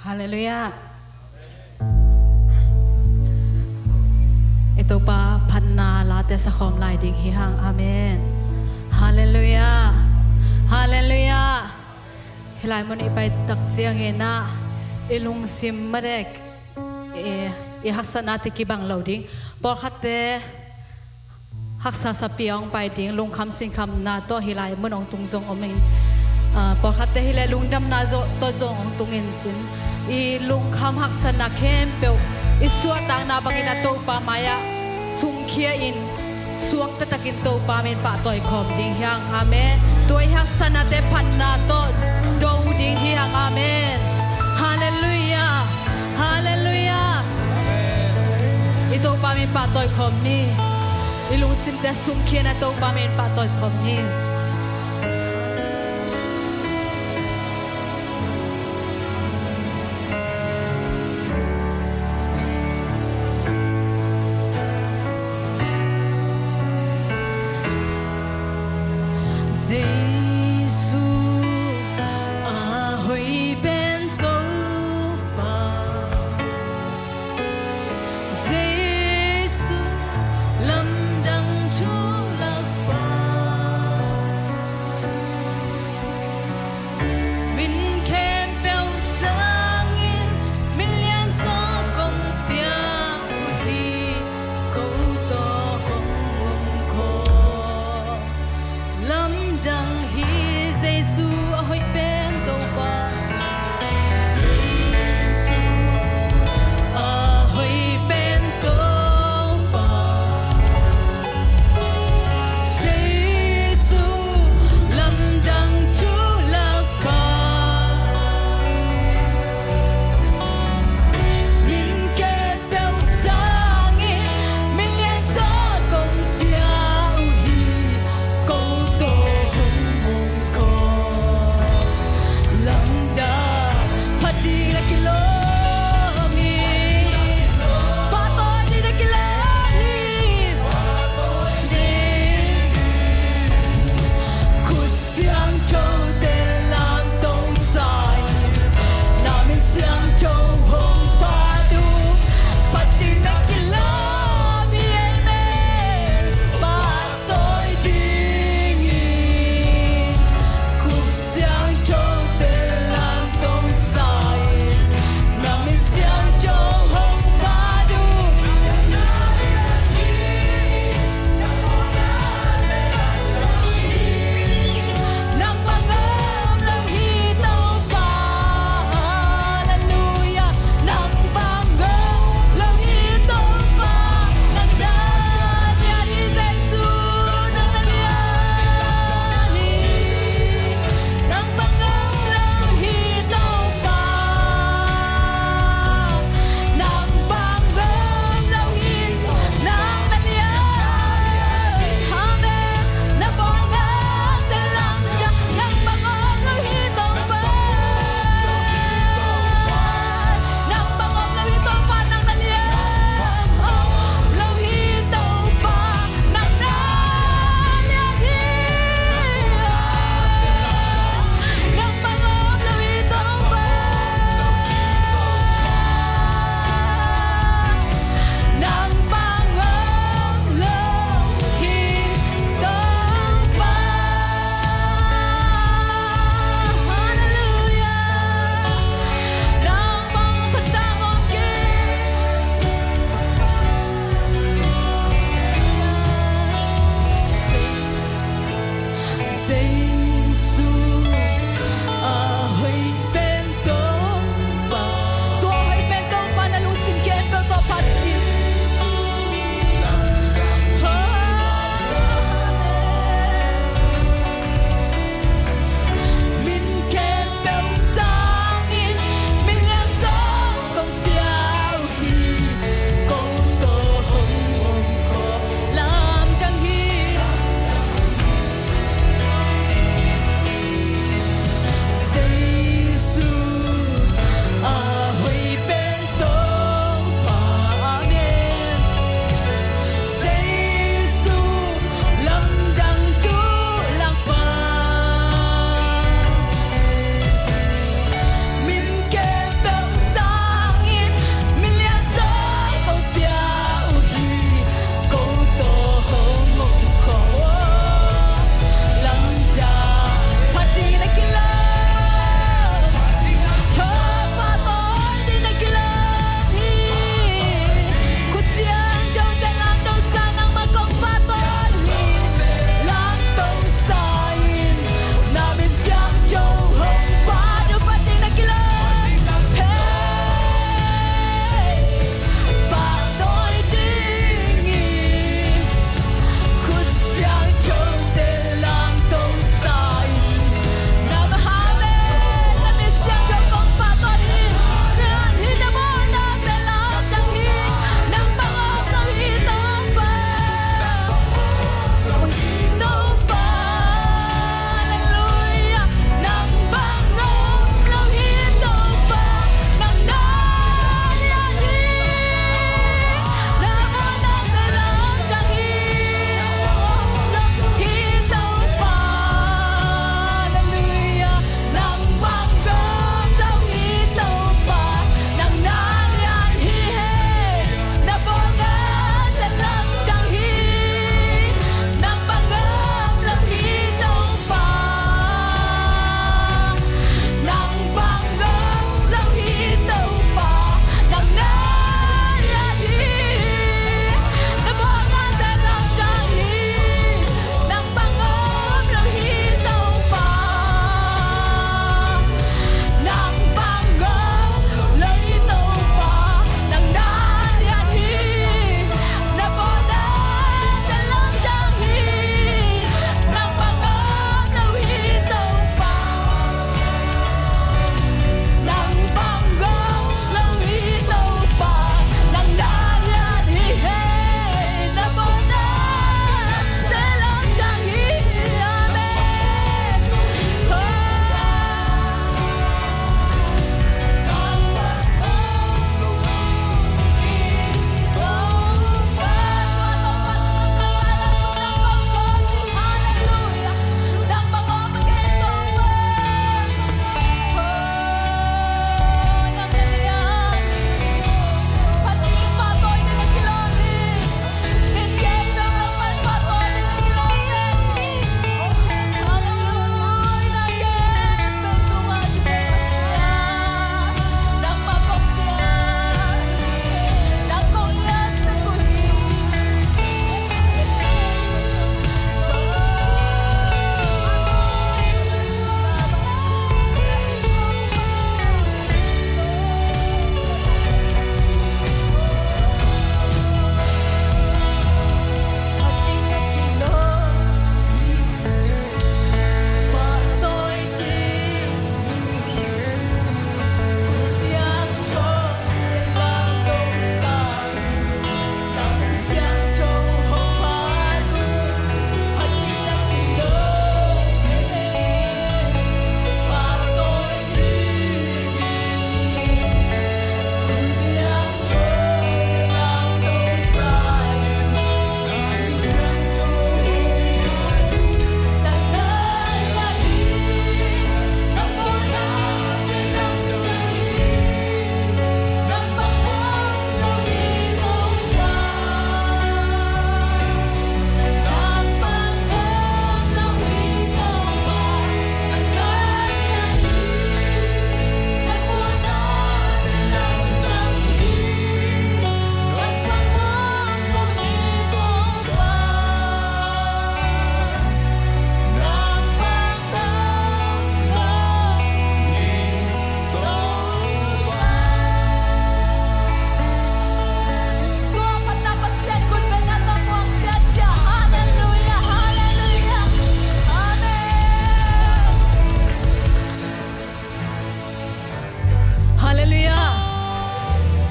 Halleluiah. I Topa phatna late sakhawm lai ding hi hang. Amen. Halleluiah. Halleluiah. Hih lai mun i pai tak ciangin ah i lungsim madek, i, i haksatnate kibang lo ding. Pawlkhatte haksa sapi a hong pai ding, lungkham sinkhamna tawh hih lai mun hong tung zong om in, ah, pawlkhatte hileh lungdamna tawh zong hong tung in cin, i lungkham haksatna khempeuh i suahtakna bangin a Topa mai-ah sungkhia in, suakta takin Topa min pahtawi khawm ding hi hang. Amen. Tua i haksatnate phatna tawh do ding hi hang. Amen. Halleluiah. Halleluiah. I Topa min pahtawi khawm ni. I lungsimte sungkhia in a Topa min pahtawi khawm ni. Jesu a hoih pen Topa. Jesu lamdang thu lakpa.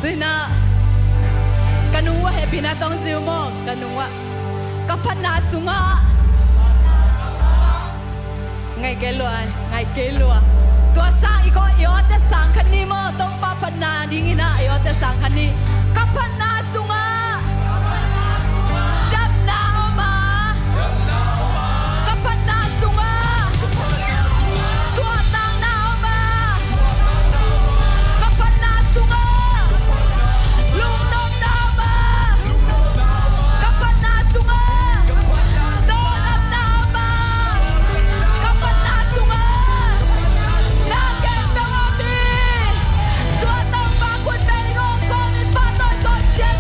Tuinah ka nung uh a hehpihna tawng ziu maw? Ka nung uh a ka phatna sungah. Ngai kei lua, ngai kei lua. Tua sang i kawh i awte sang khat ni maw? Topa phatna dinginah i awte sang khat ni. Ka phatna sungah damna om a. Ka phatna sungah suahtakna om a. Ka phatna sungah lungnuamna om a. Ka phatna sungah tawldamna om a. Ka phatna sungah na gen bek om hi. Tua Topa khut beng i ngawng kawmin pahtawi kawm cia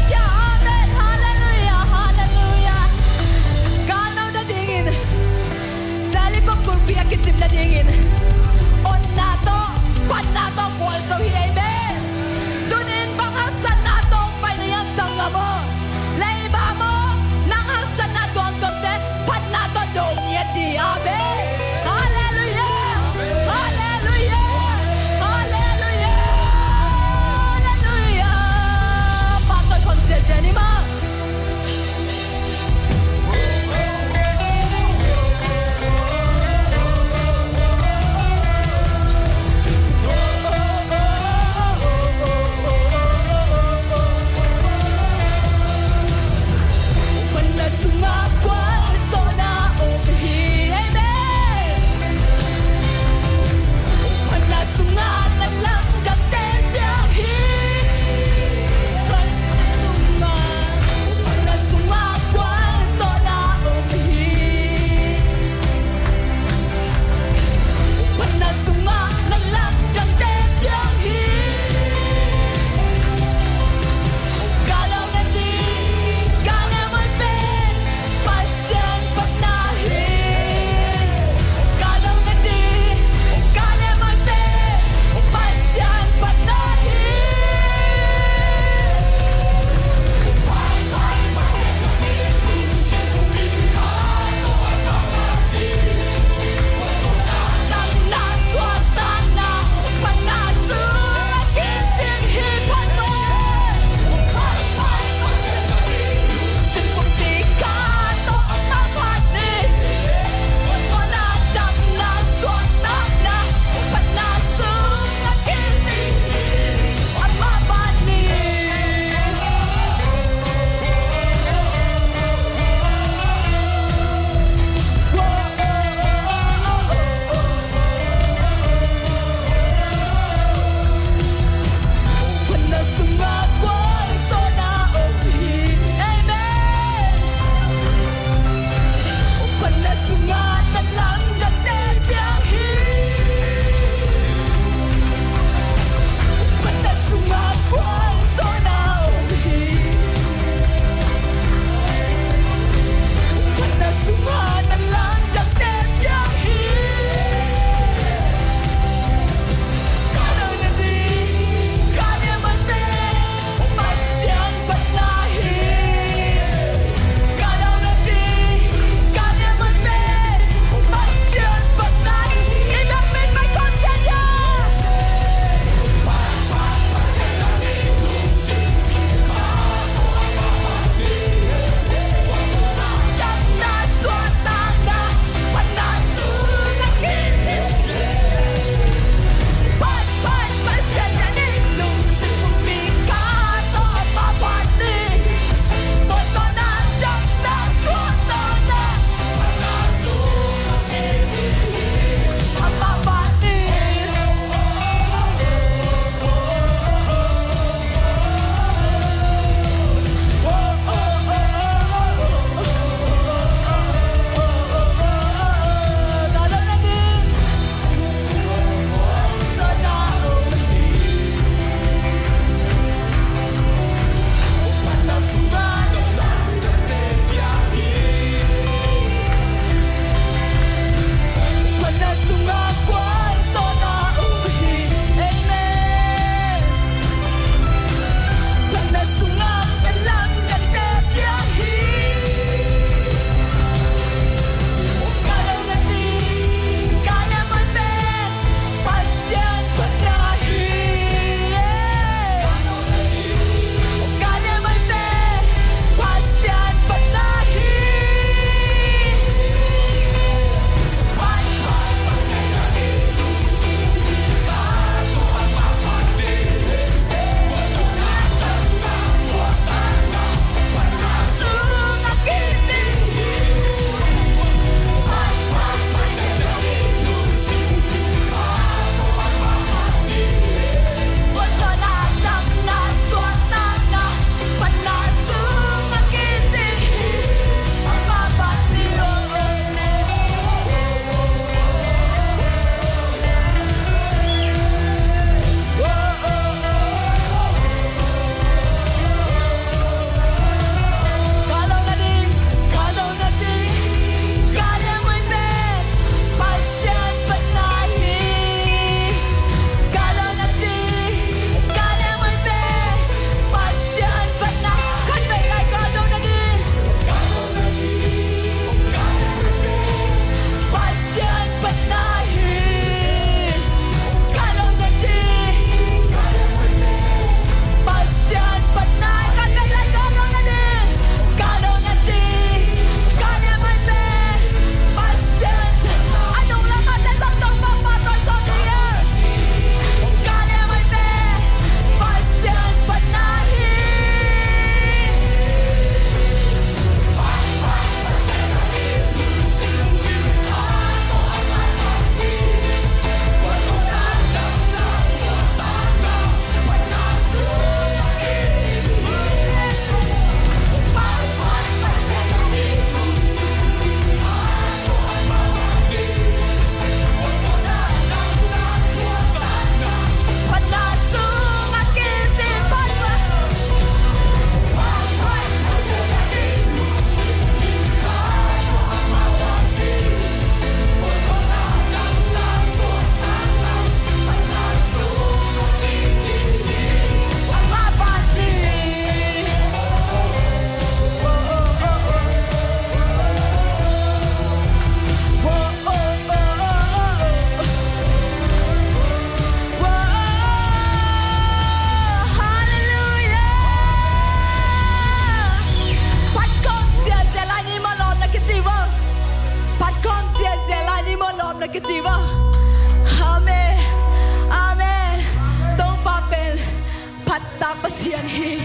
Pasian hi.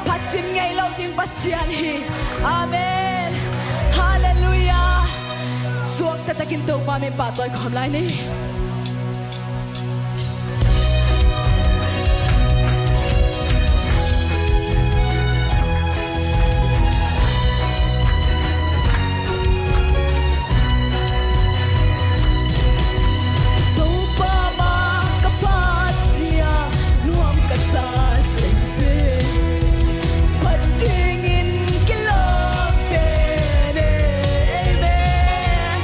Phatcim ngei lo ding Pasian hi. Amen. Halleluiah. Suak taktakin Topa min pahtawi khawm lai ni. Topa mah ka phat ciang nuam ka sa sese. Phat dingin kilawm pen e. Amen.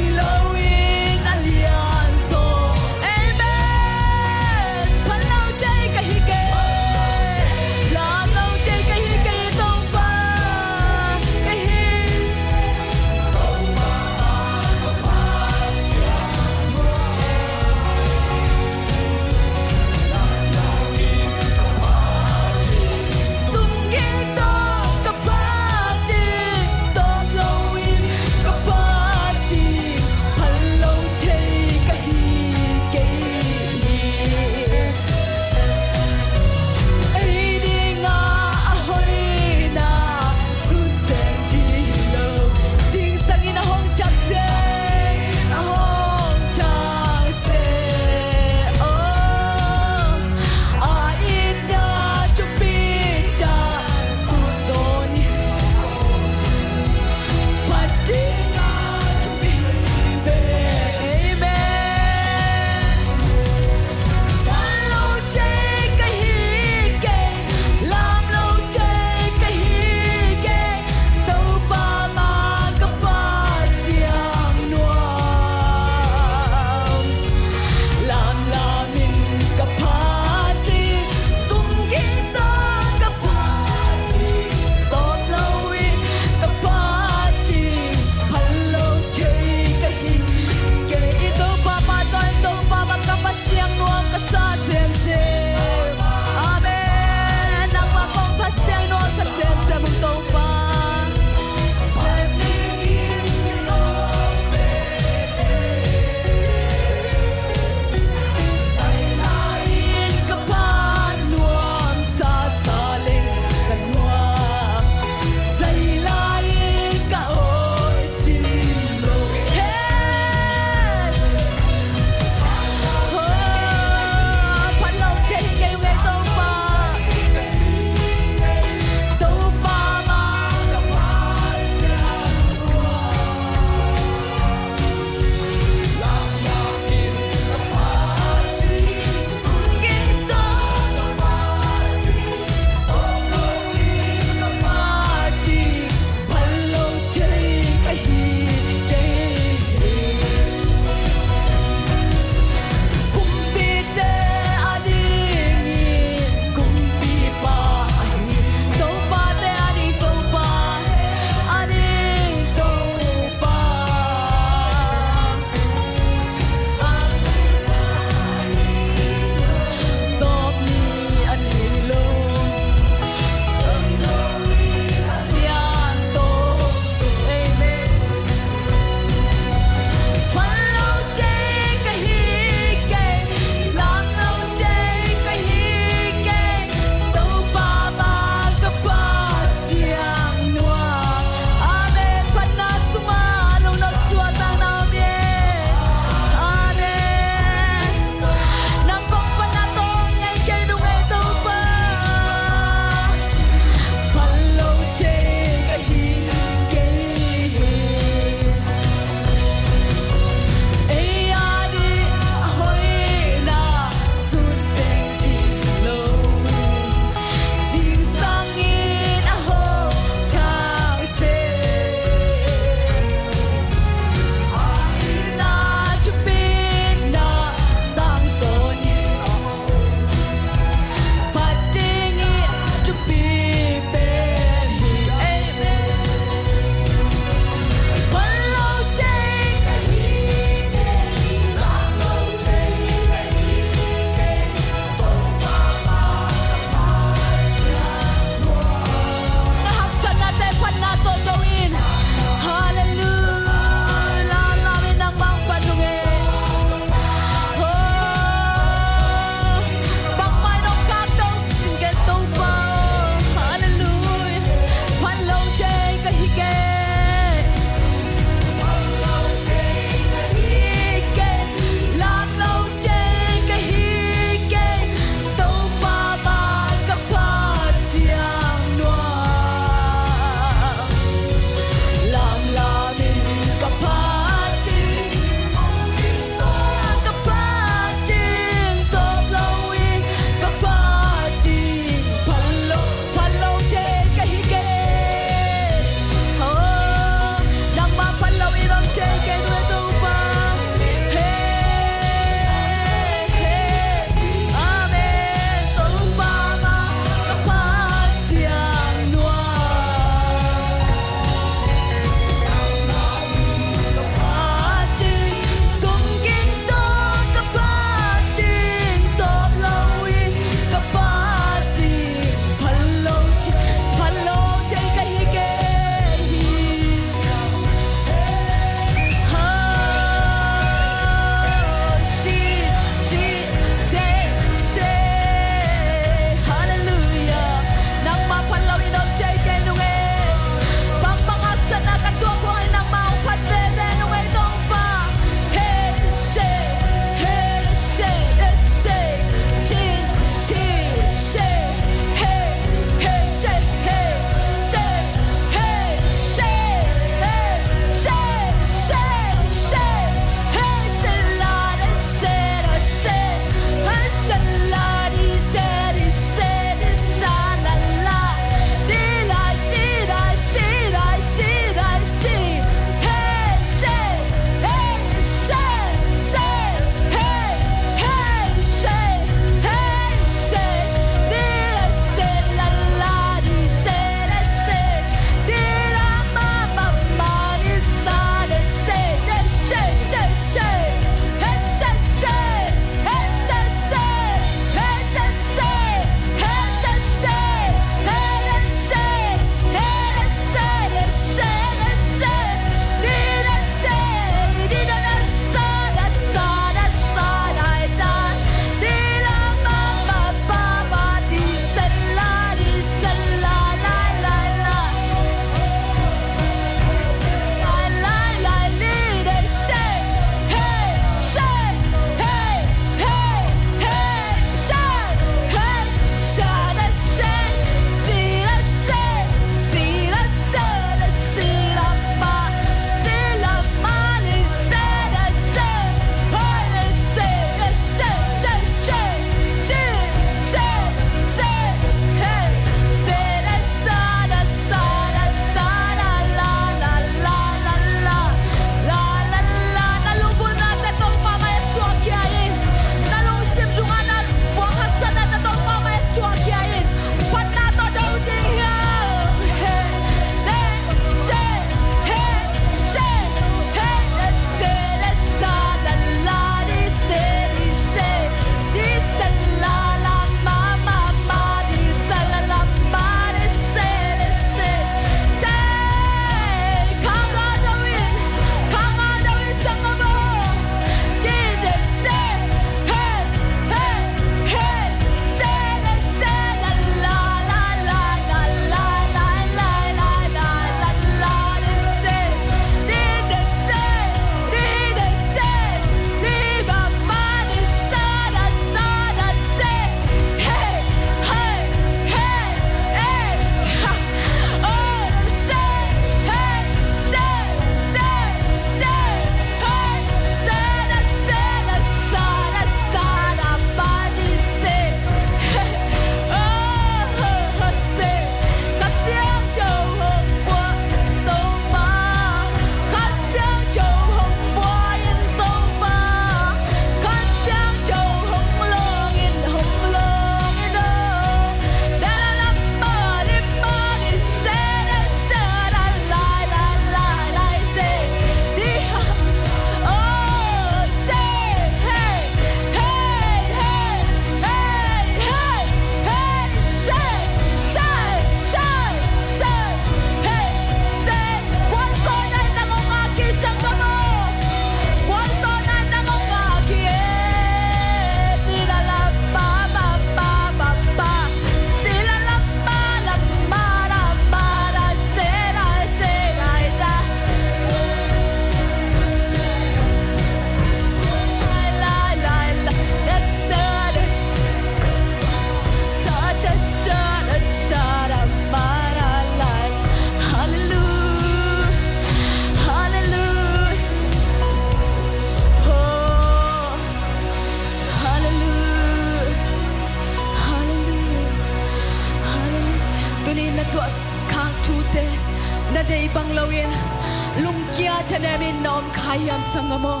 Hiam sanggam aw,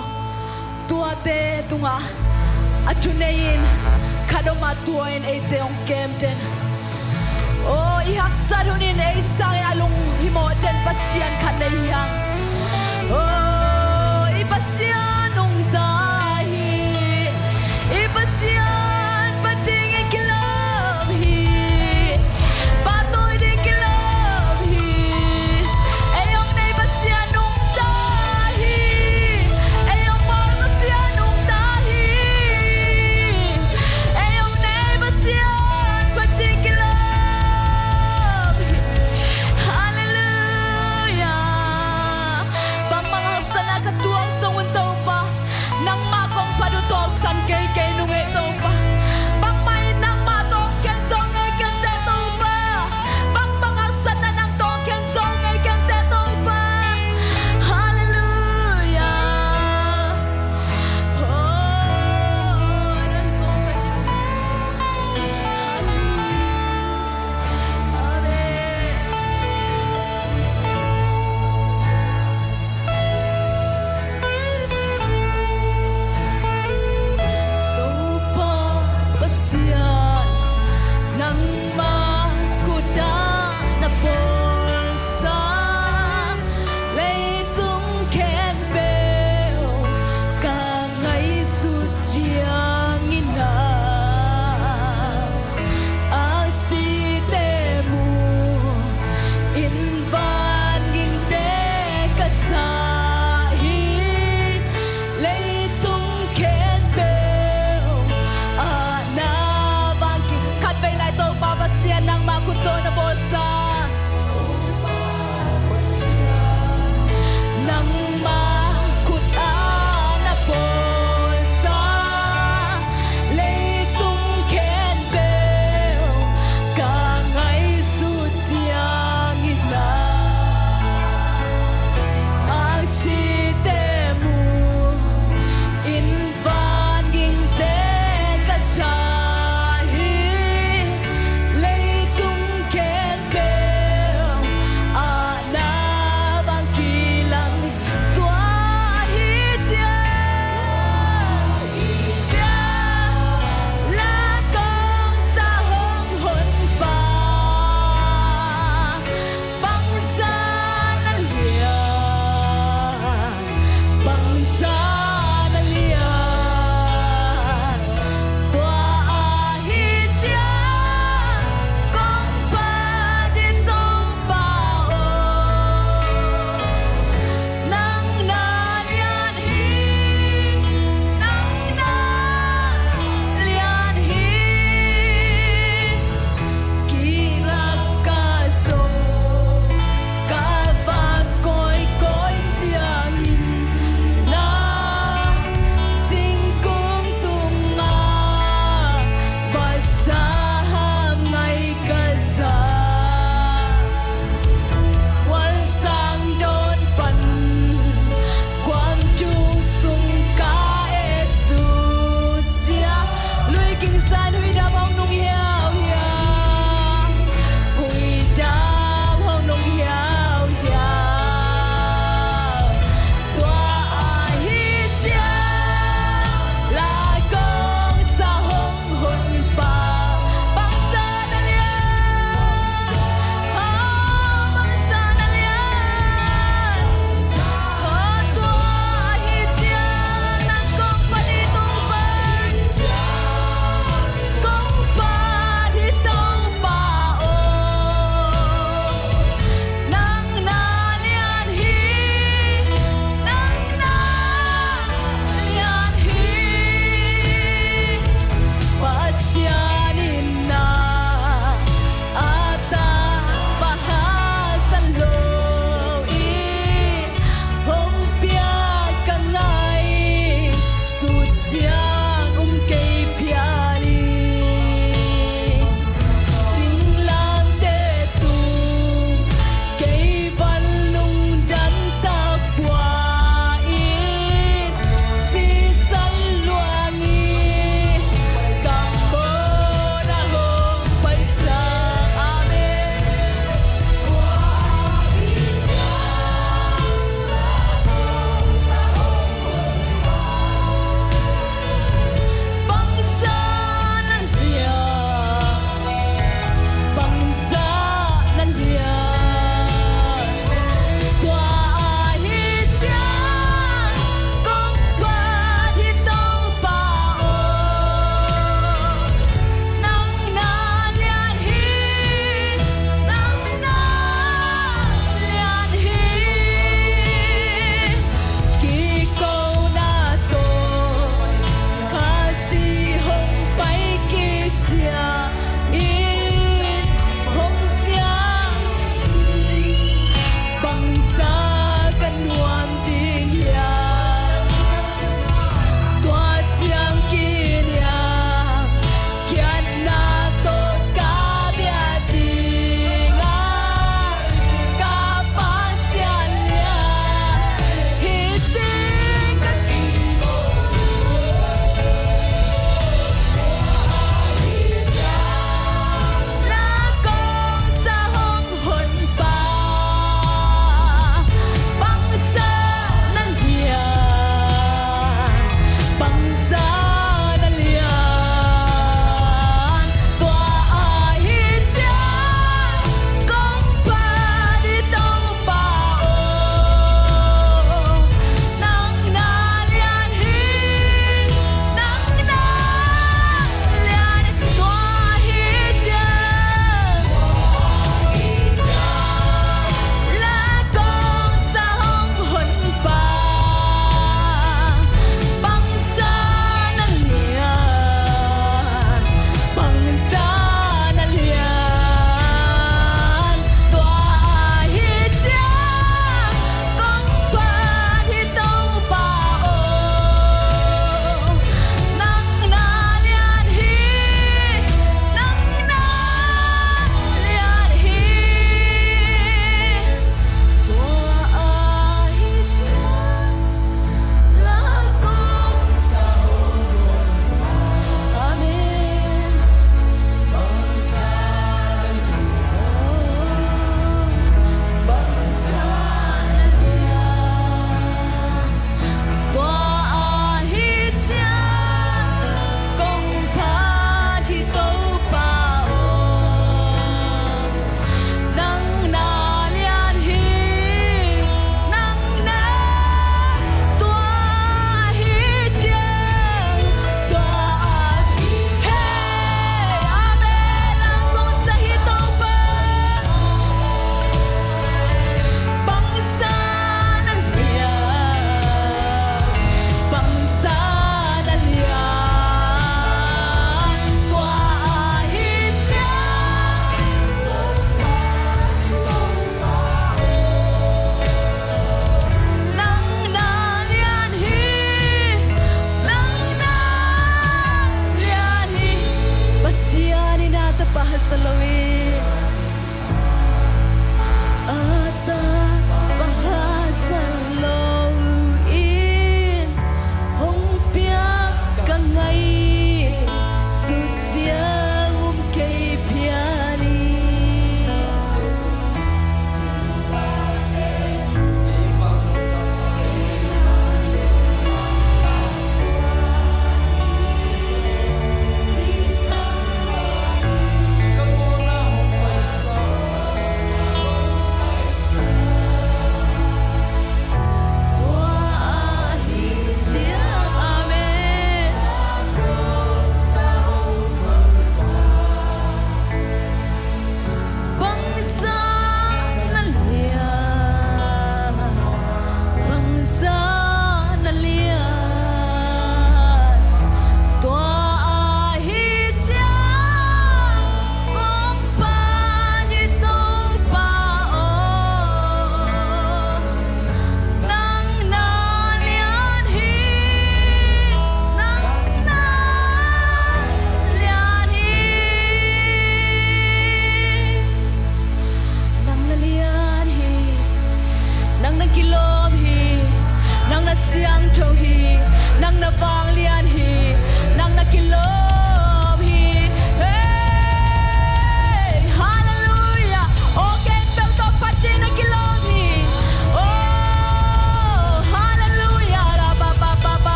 tuate tungah a thu nei-in khat om a tua in eite hong kemten. Aw, i haksat hunin ei sangin a lunghimawh den Pasian khat nei hi hang. Aw, i Pasian nungta hi. I Pasian phat dingin kilawm hi. Pahtawi ding kilawm hi. Ei hong nei Pasian nungta hi. Ei hong bawl Pasian nungta hi. Ei hong nei Pasian phat ding kilawm hi. Halleluiah. Bangmah hong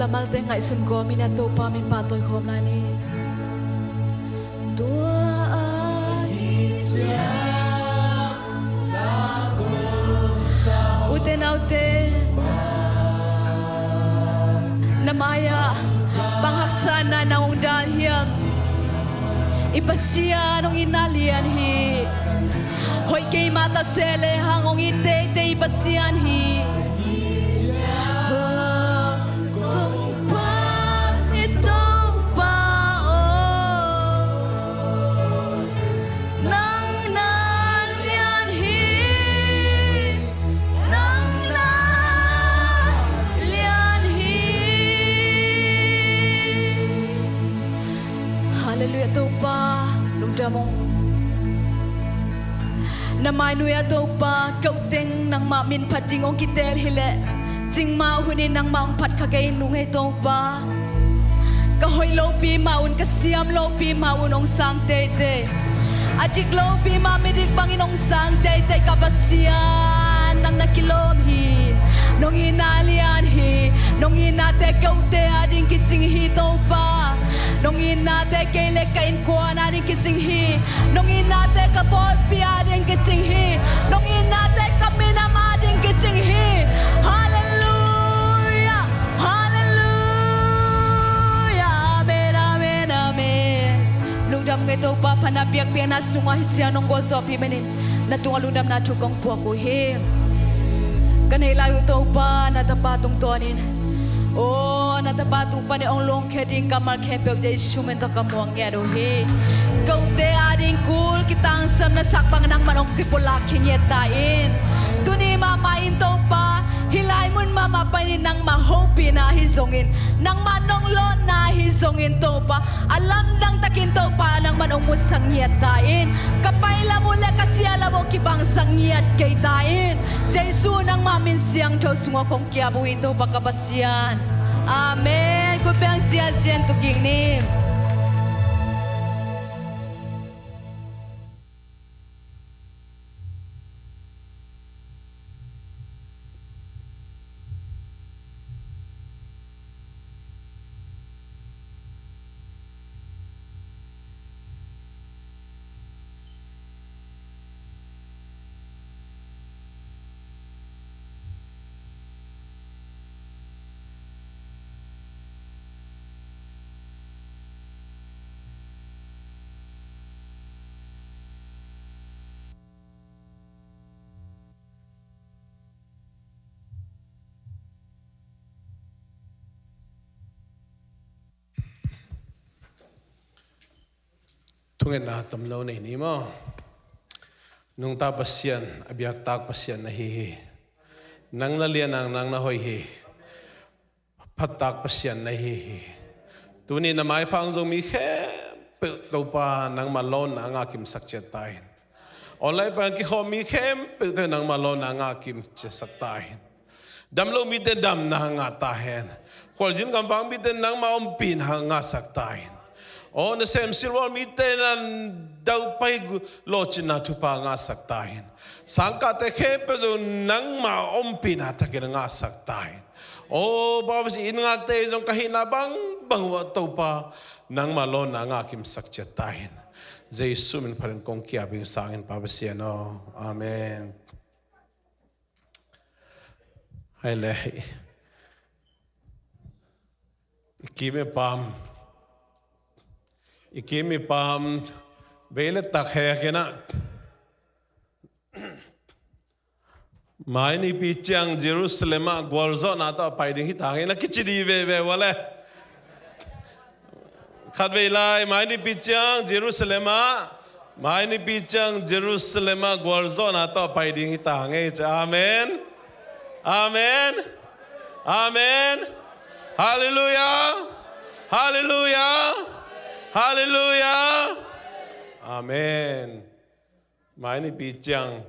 Malte ngaihsun kawmin a Topa min pahtawi khawm lai ni. Tua ahih ciang la kong sa. Ute naute, na mai-ah bang haksatna na hong dal hiam? I Pasian hong itna lian hi. Hoih keimah ta se lehang hong it teitei i Pasian hi. Kong phat hi Topa aw, nang na lian hi, nang na lian hi. Halleluiah Topa, lungdam ung. Na mainuai-ah Topa, keu teng nangmah min phat ding hong kitel hileh, cingmah hunin nangmah hong phat kha kei in, lung ei Topa. Ka hoih lopi mah un, ka siam lopi mah un hong sang teitei. A dik lopi mah midik bangin hong sang teitei ka Pasian, nang na kilawm hi. Nong itna lian hi. Nong itnate keute ading kicing hi Topa. Nong itnate kei le ka innkuan ading kicing hi. Nong itnate ka pawlpi ading kicing hi. Nong itnate ka minam ading kicing hi. Halleluiah. Halleluiah. Amen, amen, amen. Lungdam ngei Topa, phatna biakpiakna sungah hi ciang nong gualzawhpih manin na tungah lungdamna thu kong puak uh hi. Ka neih lai uh Topa, na tapa tungtawnin, aw, na tapa tung panin hong luangkhia ding kammal khempeuh Jesu min tawh ka muang ngiat uh hi. Keute ading kul kitangsam na sak bang nangman hong kipulak khin ngiat ta in. Tuni mahmah in Topa, hih lai mun mahmah panin nangmah hopihna ahi zongin, nangmah nong lawnna ahi zongin Topa, a lamdang takin Topa nangman hong musak ngiat ta in. Ka pai lam uh le ka ciah lam uh kibangsak ngiat kei ta in. Jesu nangmah min siangtho sungah kong ki-ap uh hi Topa ka Pasian. Amen. Khut beng ziahziah in tung kik ni. Thungetna tam lo nei ni maw? Nungta Pasian, a biaktak Pasian na hi hi. Nang na lian ang, nang na hoih hi. Phattak Pasian na hi hi. Tuni na maipha hong zong mi khempeuh Topa nangmah lawnna a ngah kimsak ciat ta in. Online pan kikhawm mi khempeuh tawh nangmah lawnna a ngah kimsak ta in. Dam lo mite damna ngah ta hen. Khualzin gamvak mite nangmah ompihna ngahsak ta in. Aw, nasem silhmual mite na daupai lawhcinna thupha ngahsak ta in. Sangkahte khempeuh zong nangmah ompihna takin ngahsak ta in. Aw, Bawbasi in ngakte zong ka hihna bangbang uh ah Topa nangmah lawnna ngah kimsak ciat ta in. Jesu min phatin kong ki-ap ing sangin Pa Pasian aw. Amen. Hai le. I kim i pam. I kim i pam. Vei le tak he a kena. Mai nipi ciang Jerusalem ah gualzawhna tawh a pai ding hi ta ngei na kici di veve ua le. Khatvei lai, mai nipi ciang Jerusalem ah, mai nipi ciang Jerusalem ah gualzawhna tawh pai ding hi ta ngei ci. Amen. Amen. Amen. Halleluiah. Halleluiah. Halleluiah. Amen. Mai nipi ciang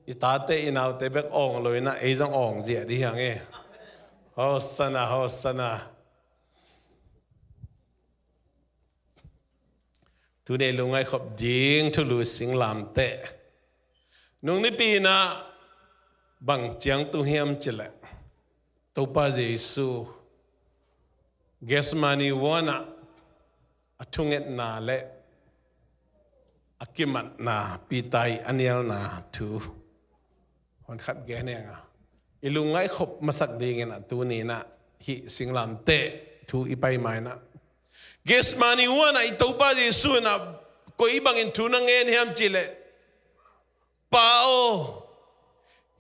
i tate i naute bek awng lo in ah ei zong awng ziah dih hiang e. Hosanna, Hosanna. Tuni lungngaih khop ding thulu singlamteh. Nung nipi in ah bang ciang tung hiam cileh Topa Jesu Gethsemane huanah a thungetna le a kimatna, Peter i a nialna thu hon khat gen henga, i lungngaih khop masak dingin a tuni inah hih singlamteh thu i pai ma inah, Gethsemane huanah i Topa Jesu inah koi bangin thu na ngen hiam cihleh, Pa aw,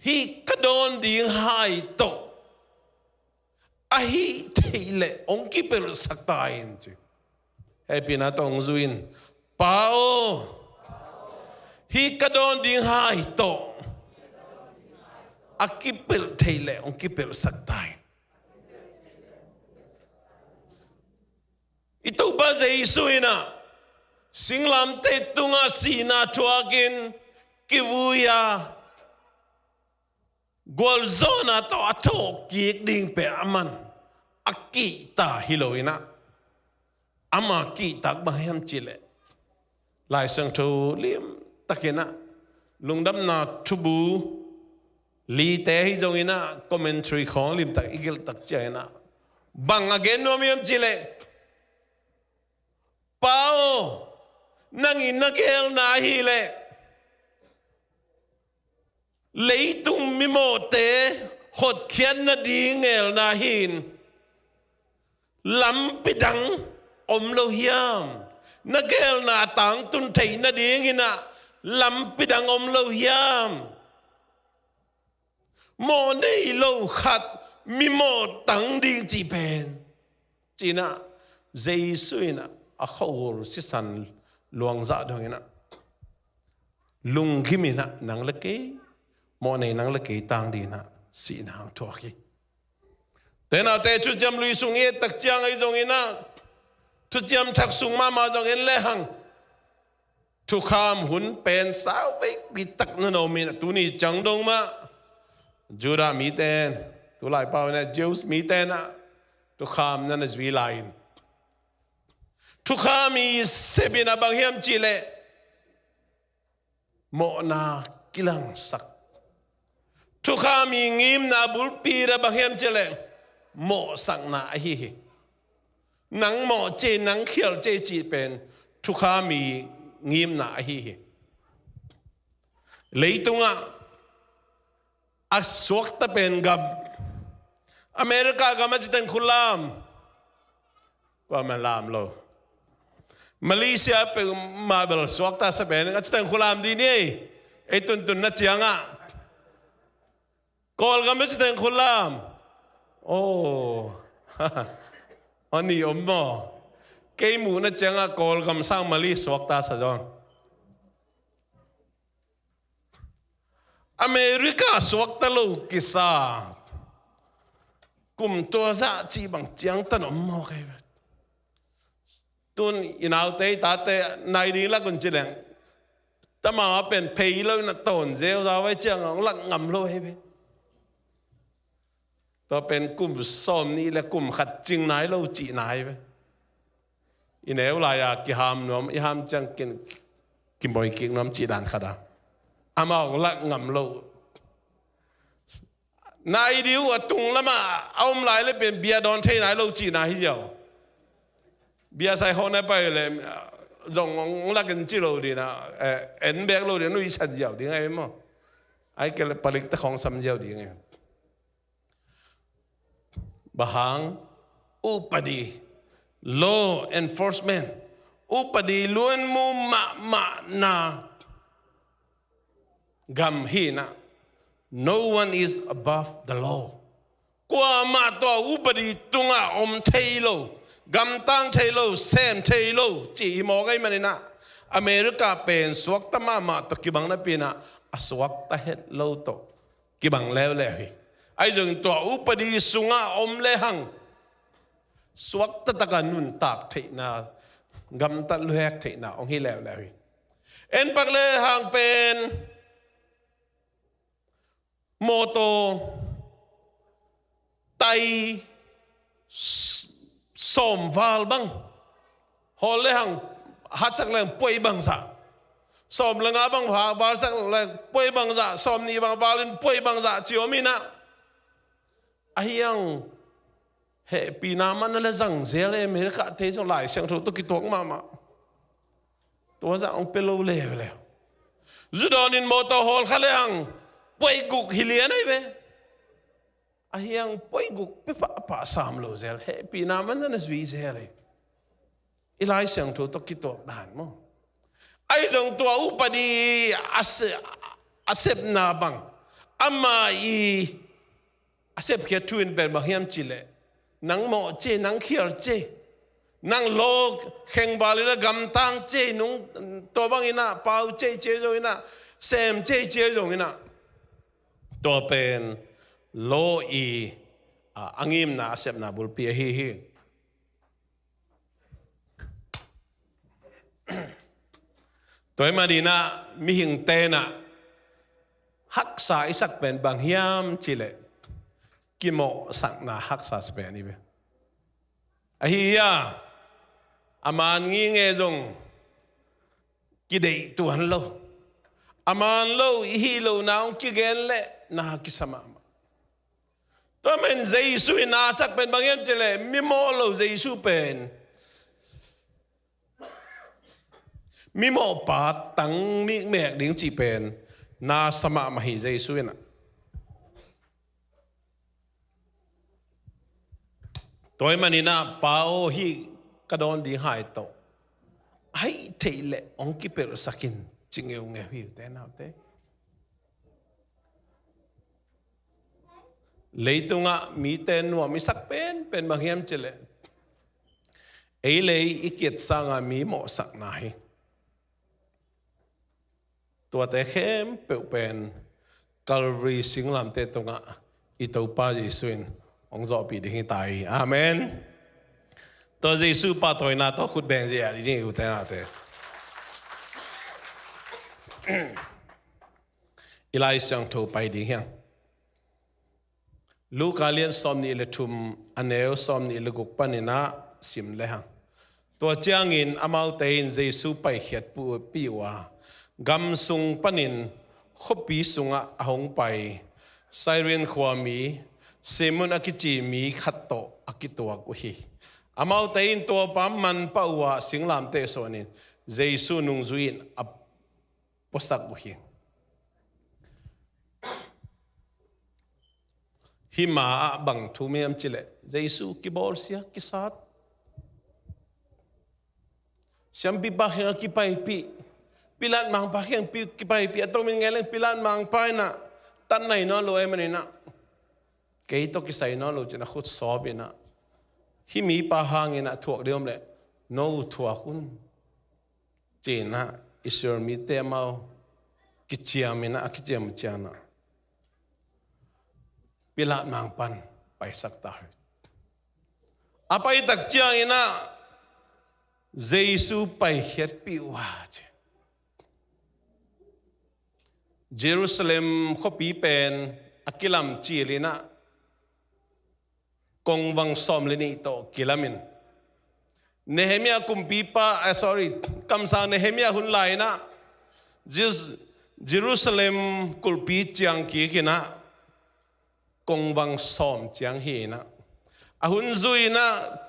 hih ka dawn ding hai tawh ahi thei leh hong kipelhsak ta in ci. Hehpihna tawh hong zui in. Pa aw, hih ka dawn ding hai tawh a kipelh thei leh hong kipelhsak ta in. I Topa Jesu inah singlamteh tungah sihna thuakin kivui a, gualzawhna tawh a thawhkik ding pen aman a kihta hi lo inah, ama kihtak bang hiam cihleh, Lai Siangtho limtak inah, Lungdamna Thubu lite hi zong inah, commentary khawng limtak i gelhtak ciang inah bang a gen nuam hiam cihleh, Pa aw, nang in na geelna hileh leitung mimawhte hotkhiat nading ngeelna hi-in, lampi dang om lo hiam? Na geelna tangtun theih nading inah lampi dang om lo hiam? Mawh nei lo khat mimawh tang ding cih pen, ci inah, Jesu inah a khuahul sisan luangzah dong inah, lunggim inah nang le kei, mawh nei nang le kei tang ding inah sihna hong thuak hi. Tenaute, Thuciam Lui sung i et tak ciang ahi zong inah, Thuciam Thak sung mahmah zong en lehang, thukham hun pen sauvei pitak na na om inah, tuni ciang dong mah Judah mite in, tulai pau inah Jews mite inah thukham na na zui lai in, thukham i sep inah bang hiam cihleh, mawhna kilangsak. Thukham i ngimna bulpi inah bang hiam cihleh, mawhsakna ahi hi. Nang mawh cei, nang khial cei cih pen thukham i ngimna ahi hi. Leitungah a suakta pen gam, America gam a citeng khut lam, kuamah lam lo. Malaysia peuhmah bel suakta sa pen a citeng khut lam dih ni ei. Ei tuntunna ciangah Kawlgam a citeng khut lam. Oh. Aw, ni om maw? Kei muhna ciangah Kawlgam sang Malay suakta sa zong. America suakta lo kisa kum tua zah cih bang ciangtan om maw kei ve. Tun i naute i tate nai ding lak un ci leng, tama pen phei lo in a tawn zeu zau vai ciang hong lak ngam lo hei ve. Tua pen kum sawm nih le kum khat cing nai lo cih nai ve. I neu lai-a kiham nuam, i ham ciang kin kimoi kik nuam cih dan khat a, amah hong lak ngam lo. Nai dih uh a tung lamah a om lai le pen bia dawn thei nai lo cihna hi ziau. Bia sai khawh nai pai le zong hong lak in ci lo ding a, eh, en bek lo ding, nuihsan ziau ding ahi maw? Ai kei le palik ta khawng sam ziau ding ahi. Bang hang? Upadi, law enforcement, upadi luanmu mahmahna gam hi na. No one is above the law. Kuamah tua upadi tungah om thei lo, gamtang thei lo, sem thei lo cih hi mawk ahih manin ah, America pen suakta mahmah tawh kibang napi-in ah, a suakta het lo tawh kibang leuleu hi. Ahi zongin tua upadi sungah om lehang suakta takin nuntak theihna, gamtat luhek theihna hong hi leuleu hi. En pak lehang pen mawtaw tai s-, sawm val bang hawl lehang, hatsak lehang puai bangzah, sawm le nga bang ha-, valsak lehang puai bangzah, sawm nih bang valin puai bangzah ci om hi na. Ahi hang Hehpihna man na le zang zel e, mel kah thei zong Lai Siangtho tawh kituak mahmah. Tua zah hong pia lo leuleu. Zu dawnin mawtaw hawl kha le hang puai guk hi lian ahi ve. Ahi hang puai guk pia pahpah sam lo zel, hehpihna man na na zui zel e. I Lai Siangtho tawh kituak dan maw? Ahi zong tua upadi a se-, a sepna bang, ama i a sepkhiat thu in pen bang hiam cih leh, nang mawh ci e, nang khial ci e, nang law khengval in ah gamtang ci e, nung tua bang in ah pau ci e, ci e zong in ah, sem ci e, ci e zong in ah, tua pen law i, a, a ngimna a sepna bulpi ahi hi. Tua ahih manin ah mihingte in ah haksa i sak pen bang hiam cih leh, kimawhsakna haksa sa pen hi ve. Ahi a, a man nginge zong kideih tuan lo. A man lo i hih lohna hong kigen leh na kisa mahmah. Tua ahih manin Jesu in na a sak pen bang hiam cih leh, mi mawh lo Jesu pen mi mawhpa tang mikmek ding cih pen na sa mahmah hi Jesu in ah. Tua ahih manin ah, Pa aw, hih ka dawn ding hai tawh, ahih theih leh hong kipelhsak in, ci ngeungeu hi ute naute. Leitungah mite nuam i sak penpen bang hiam cih leh, ei le ei i ki-et sangin mi mawhsakna hi. Tuate khempeuh pen Calvary singlamteh tungah i Topa Jesu in hong zawhpih ding hi ta hi. Amen. Tua Jesu pahtawina tawh khut beng ziahziah ding hi ute naute. I Lai Siangtho pai ding hi hang. Luka lian sawmnih le thum, a neu sawmnih le guk panin ah sim le hang. Tua ciangin amaute in Jesu paikhiatpih uh a, gam sung panin khuapi sungah a hong pai Cyrene khuami Simon a kici mi khat tawh a kituak uh hi. Amaute in tuapa man pah uh a, singlamteh suanin Jesu nungzui-in a puasak uh hi. Hih ma-ah bang thu om hiam cih leh, Jesu kibawlsia, kisat. Siampipa kiangah kipaipih, Pilat mangpa kiangah pi-, kipaipih, a tomin ngen leng Pilat mangpa in ah tat nai nawn lo ahih manin ah, kei tawh kisai nawn lo ci-in a khut sawp in ah, hih mipa hangin ah thuak ding om leh no thuak un, ci-in ah Israel mite amau kiciam in ah, a kiciam ciangin ah Pilat mangpa'n paisak ta hi. A paitak ciangin ah Jesu paikhiatpih uh a ci. Jerusalem khuapi pen a kilam cil in ah kongvang sawm le nih tawh kilamin, Nehemiah kumpipa, eh, sorry, kamsang Nehemiah hun lai-in ah Jus-, Jerusalem kulhpi ciang kik in ah kongvang sawm ciang hi in ah, a hun zui in ah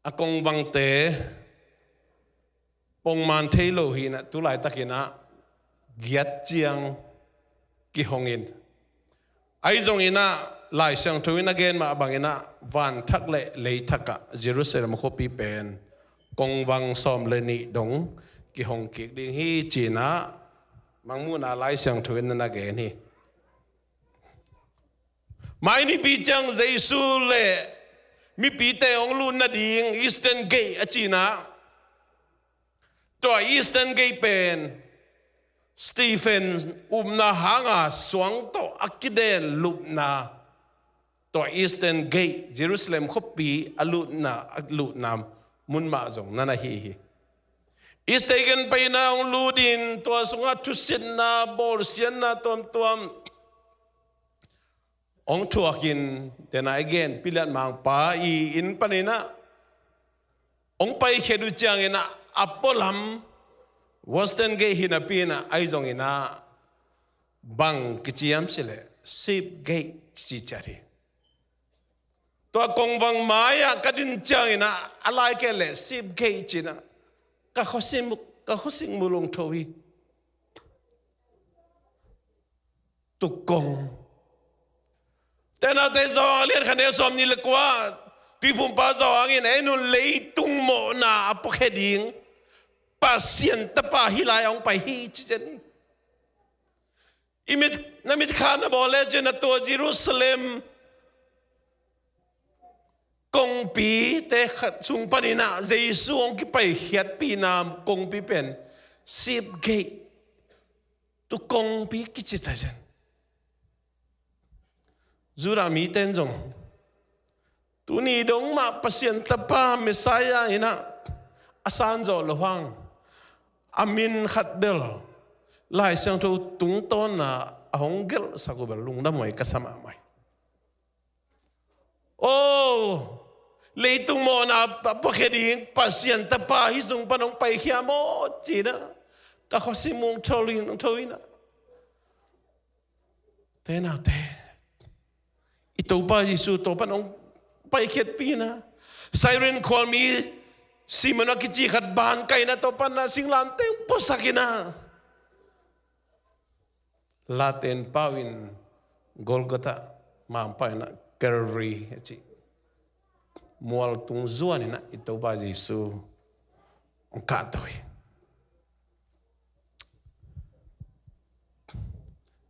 a kongvangte pongman thei lo hi in ah, tu laitakin ah giat ciang kihong in. Ahi zongin ah Lai Siangtho in a gen mah bangin ah vanthak le leithak ah Jerusalem khuapi pen kongvang sawm le nih dong kihong kik ding hi ci-in ah Mangmuhna Lai Siangtho in na gen hi. Mai nipi ciang Jesu le mipite hong lut nading Eastern Gate a ci-in ah, tua Eastern Gate pen Stephen upna hanga suang tawh a kiden lupna, tua Eastern Gate, Jerusalem khuapi a lutna, a lutna mun mah zong na na hi hi. Eastern Gate panin ah hong lut in, tua sungah thusitna, bawlsiatna tuamtuam hong thuakin, tena i gen Pilat mangpa i inn panin ah hong paikhiat uh ciangin ah, a pualam Western Gate hi napi in ah, ahi zongin ah bang kici hiam cih leh Sheep Gate ci ciat hi. Tua kongvang mai-ah ka din ciangin ah, a lai kei leh sheep gate ci-in ah, ka khuasik mu, ka khuasik mu lungtho hi. Tukkong. Te naute, Johan lian khat neu sawmnih le kua, Tuiphumpa Johan in, "Ei, nu, leitung mawhna a puakhia ding Pasian Tapa hih lai-ah hong pai hi," ci zen hi. I mit, na mitkha na bawl le cin, na tua Jerusalem kongpite khat sung panin ah Jesu hong kipaikhiatpihna kongpi pen sheep gate, tukkongpi kici ta zen. Judah mite in zong tuni dong mah Pasian Tapa Messiah in ah a sanzawh loh hang, a min khat bel Lai Siangtho tungtawn-a a hong gelhsak uh bel lungdam huai ka sa mahmah hi. Oh, leitung mawhna a puakhia ding Pasian Tapa hih sung pan hong paikhia maw ci-in ah, ka khuasik mu lungtho in ah. Te naute, i Topa Jesu tua pan hong paikhiatpihna, Cyrene khuami Simon a kici khat ban kaihna tua pan ah singlamteh puasak in ah, Latin pau in Golgotha, Mangpau in ah Calvary a ci, mual tung zuan in ah i Topa Jesu hong kahto hi.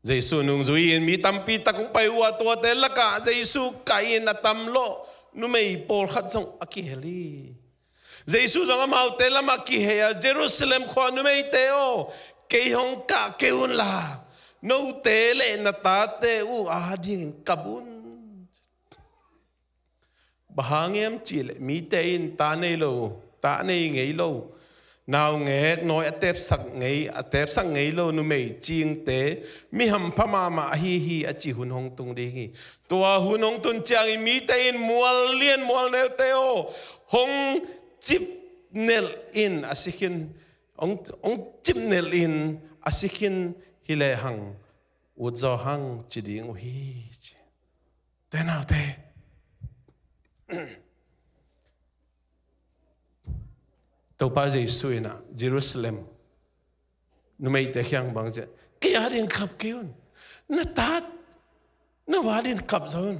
Jesu nungzui-in mi tampi tak hong pai uh a, tuate lakah Jesu kaih in a tam lawh numei pawlkhat zong a kihel hi. Jesu zong amaute lamah kihei a, "Jerusalem khua numeite aw, kei hong kah kei unla, note le na tate uh adingin kap un." Bang hang hiam cih leh mite in ta nei lo, ta nei ngei lo, naungek nawi a tepsak ngei, a tepsak ngei lo numei cingte mi hampha mahmah ahi hi, a ci hun hong tung ding hi. Tua hun hong tun ciangin mite in, "Mual lian mual neute aw, hong cipnelh in a si khin, hong, hong cipnelh in a si khin hi lehang ut zaw hang," ci ding uh hi, ci. Te naute, Topa Jesu in ah Jerusalem numeite kiang bang ci a, "Kei ading kap kei un. Na tate, na va ding kap zaw un.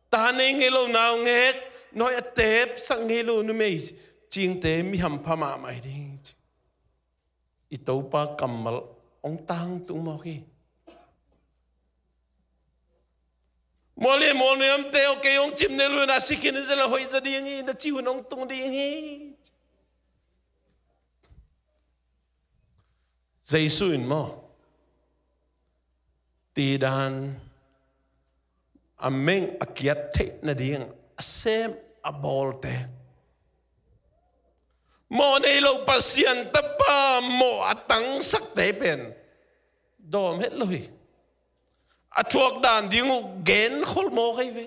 Ta nei ngei lo, naungek nawi a tepsak ngei lo numei cingte mi hampha mahmah hi ding," ci. I Topa kammal hong tangtung mawk hi. "Mual lian mual neute aw, kei hong cipnelh un a si khin hi leh hoih zaw ding hi," na ci hun hong tung ding hi. Jesu in maw, tidan a meng a kiat theih nading a sem a bawlte, mawh nei lo Pasian Tapa mawh a tangsakte pen dawm het lo hi. A thuak dan ding uh genkhol mawk ahi ve.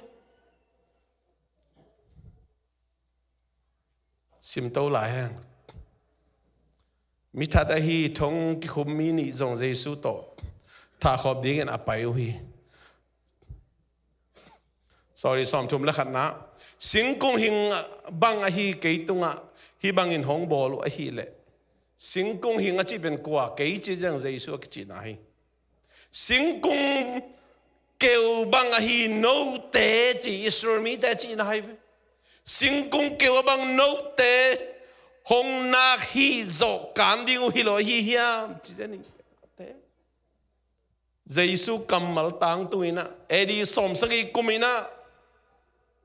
Simto lai hang. Mi that ahi thong kikhum mi nih zong Jesu tawh thahkhawm dingin a pai uh hi. Sorry, sawmthum le khatna. "Singkung hing bang ahi kei tungah hih bangin hong bawl uh ahih leh," singkung hing a cih pen kua, kei ci zeng Jesu a kicihna hi. "Singkung keu bang ahi note," ci, Israel mite a cihna hi ve. "Singkung keu a bang note hong nak hih zawh kam ding uh hi lo ahi hiam?" ci zen hi. Jesu kammal tangtung in ah, A D sawmsagih kum in ah,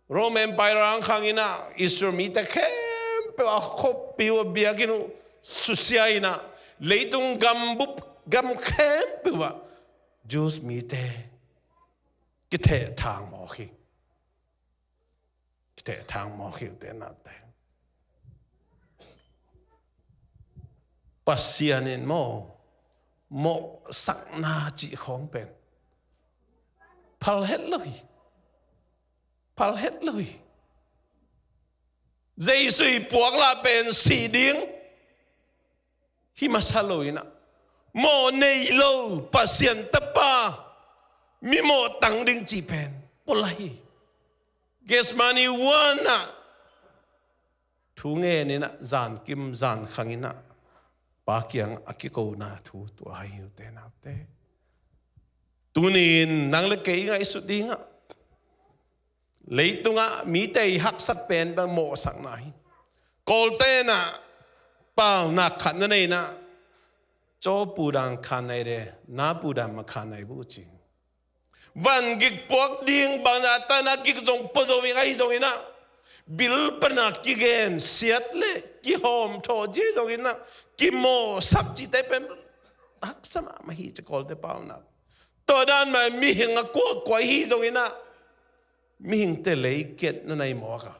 Rome Empire a hong khang in ah, Israel mite khempeuh a khuapi uh a biakinn uh susia in ah, leitung gambup gam khempeuh ah Jews mite kithehthang mawk hi. Kithehthang mawk hi uh te naute. Pasian in maw, mawhsakna cih khawng pen phal het lo hi. Phal het lo hi. Jesu i puaklah pen sih ding hi masa lo in ah, mawh nei lo Pasian Tapa mimawh tang ding cih pen pulak hi. Gethsemane huan ah thu ngen in ah, zankim zankhang in ah Pa kiang a kikona thu tua hi, ute naute. Tuni-in nang le kei ngaihsut ding ah, leitungah mite i haksat pen bang mawhsakna hi. Kawlte in ah paunak khat na nei in ah, caw pu dan khan nai de, na pu dan ma khan nai bu ci. Van gik puak ding bang na ta na gik zong pua zo ing ahi zongin ah, bil pana kigensiat le kihawmthawh ci zongin ah, kimawhsak cite pen haksa mahmah hi ci, kawlte paunak. Tua dan mah mihing a kuakua hi zongin ah, mihingte lei kiat na nei mawk a,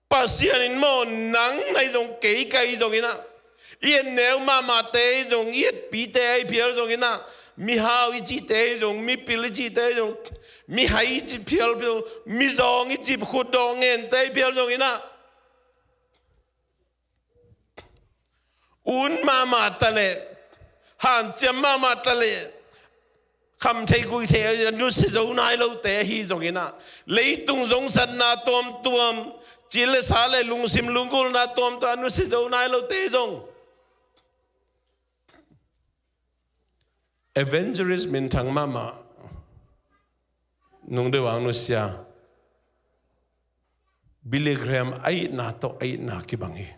Pasian in maw, nang na hi zong, kei ka hi zongin ah, i et neu mahmahte hi zong, i etpite ahi phial zongin ah, mihau i cihte hi zong, mipil i cihte hi zong, mihai i cih phial zong, mizawng i cih khutdawh ngente ahi phial zongin ah, un mahmah ta leh, hanciam mahmah ta leh, kham thei gui thei a nusia zo nai lote ahi zongin ah, leitung zongsatna tuamtuam, cil le sa le lungsim lunggulhna tuamtuam a nusia zo nai lote zong, evangelist minthang mahmah, nung deuh ang nusia Billy Graham a itna tawh a itna kibang hi.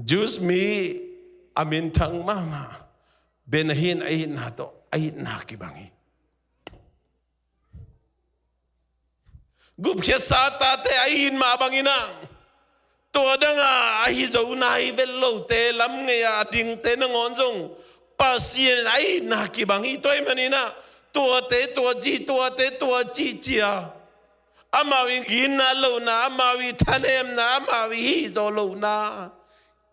Jews mi a minthang mahmah Benny Hinn a itna tawh a itna kibang hi. Gupkhiatsa tate a it mah bangin ah, tua dangah a hi zo nai vet lote, lam ngei a dingte nangawn zong Pasian a itna kibang hi. Tua ahih manin ah, tuate tua ci, tuate tua ci ci-a, amau i ginna lohna, amau i thanemna, amau i hihzawh lohna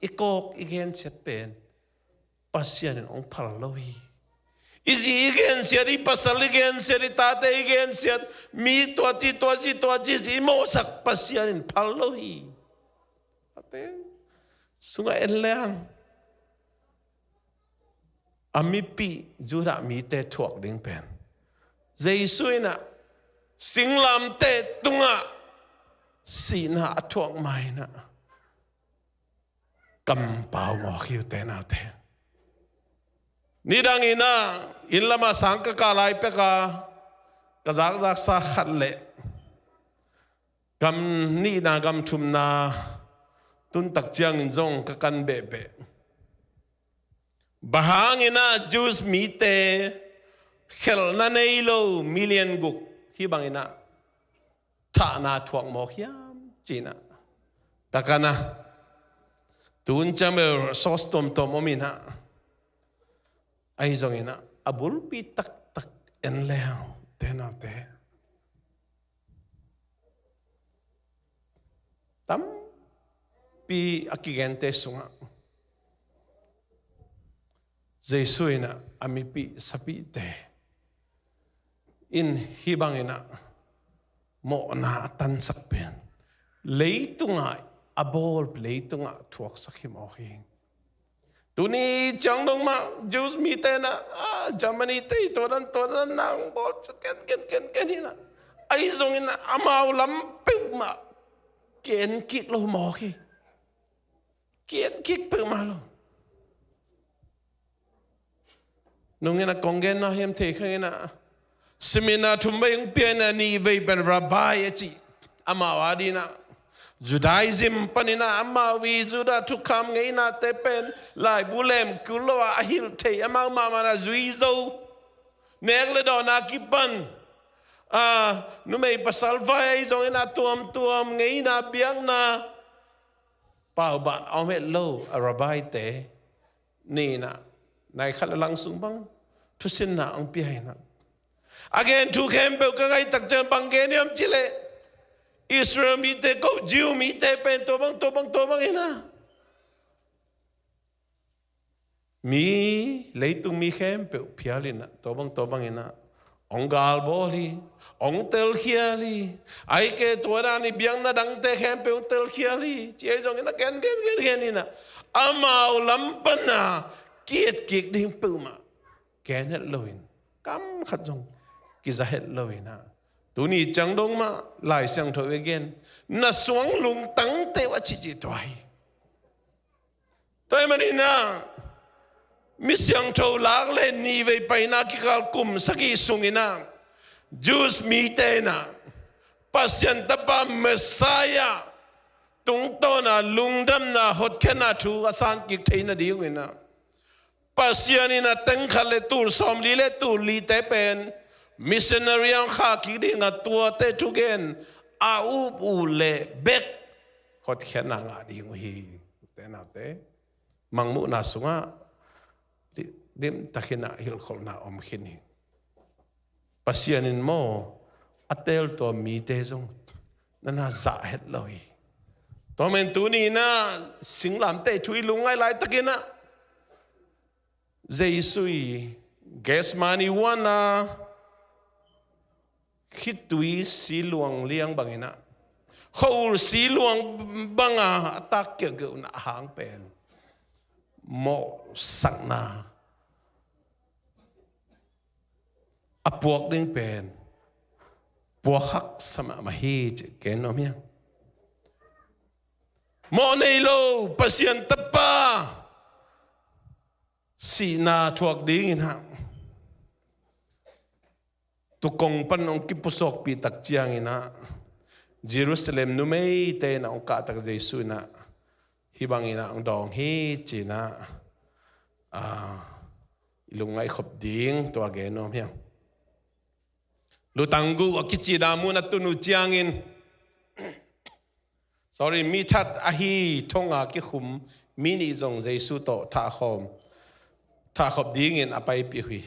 i kawk i gensiat pen Pasian in hong phal lo hi. I zi i gensiat, i pasal i gensiat, i tate i gensiat, mi tua ci, tua ci, tua ci, ci i mawhsak Pasian in phal lo hi. Tate sungah en leng, a mipih Judah mite thuak ding pen Jesu in ah singlamteh tungah sihna a thuak ma-in ah kampau mawk hi, ute naute. Nidang in ah inn lamah sang ka kah lai pek a, ka zakzaksa khat le gam nihna gam thumna tuntak ciangin zong ka kan behbeh. Bang hangin ah Jews mite khelhna nei lo million guk hih bangin ah thahna thuak mawk hiam ci-in ah ka kan a, tun ciang bel source tuamtuam om in ah, ahi zongin ah a bulpi taktak en leng, ute naute, tampi a kigente sungah Jesu in ah a mipih sapihte in hih bangin ah mawhna a tansak pen leitungah a bawl, leitungah thuaksak hi mawk hi. Tuni ciang dong mah Jews mite in ah, ah, Germany te tua dan, tua dan nang bawl ken, ken, ken, ken hi in ah, ahi zongin ah amau lam peuhmah ki-en kik lo mawk hi. Ki-en kik peuhmah lo. Nungin ah kong genna hiam thei khang in ah, seminar thum vei hong pia in ah, nih vei pen rabbi a ci. Amau adingin ah Judaism panin ah amau i Judah thukham ngeinate pen laibu lem kul lo a, a hilh thei, amau mahmah in ah zui zo. Nek le dawn a kipan, a, numei pasal vai ahi zongin ah tuamtuam ngeina biakna pauban a om het lo a rabbi te ni in ah, nai khat le lang sung bang thusinna hong pia in ah, a gen thu khempeuh ka ngaih tak ciang bang gen hiam cih leh, Israel mite ko, Jew mite pen tua bang, tua bang, tua bang in ah, mi, leitung mi khempeuh phial in ah, tua bang, tua bang in ah hong galbawl hi, hong telkhial hi. Ahih kei leh tua dan in biakna dangte khempeuh hong telkhial hi, ci ahi zongin ah gen, gen, gen, gen in ah, amau lam pan a ki-et kik ding peuhmah gen het loin kam khat zong kiza het lo in ah, tuni ciang dong mah Lai Siangtho i gen, na suang lungtang teh uh a cihcih tua hi. Tua ahih manin ah, mi siangtho lak le nihvei paina kikal kum sagih sungin ah, Jews mite in ah Pasian Tapa Messiah tungtawna lungdamna hotkhiatna thu a san kik theih nadingin ah, Pasian in a teng khat le tul sawmli le tul lite pen missionary a khah kik ding a, tuate thugen a up uh leh bek hotkhiatna ngah ding uh hi. Ute naute, mangmuhna sungah li-, limtakin ah hilhkholhna om khin hi. Pasian in maw, a teel tua mite zong na na zah het lo hi. Tua man tuni in ah singlamteh thu i lungngaih laitakin ah, Jesu i Gethsemane huan a khitui siluang liang bangin ah, khua-ul siluang banga a tak kiauhkiauh na hang pen mawhsakna a puak ding pen puak haksa mahmah hi cih gen nuam hi hang. Mawh nei lo Pasian Tapa sihna thuak dingin ah, tua kong pan hong kipusuakpih tak ciangin ah, Jerusalem numeite in ah hong kah tak Jesu in ah, hih bangin ah hong dawng hi ci-in ah, ah, i lungngaih khop ding tua gen nuam hi hang. Lutang guh a kicihna mun a tun uh ciangin, sorry, mi that ahi thong a kikhum mi nih zong Jesu tawh thahkhawm, thahkhop dingin a paipih uh hi.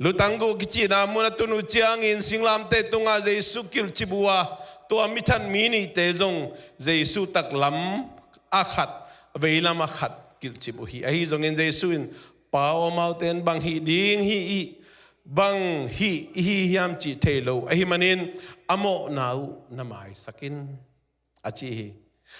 Lutang guh kicihna mun a tun uh ciangin singlamteh tungah Jesu kilhcip uh a, tua mi that mi nihte zong Jesu taklam a khat, veilam a khat kilhcip uh hi. Ahi zongin Jesu in, Pa aw, amaute in bang hih ding hi, bang hih i hi hiam cih thei lo ahih manin a mawhna uh na maisak in, a ci hi.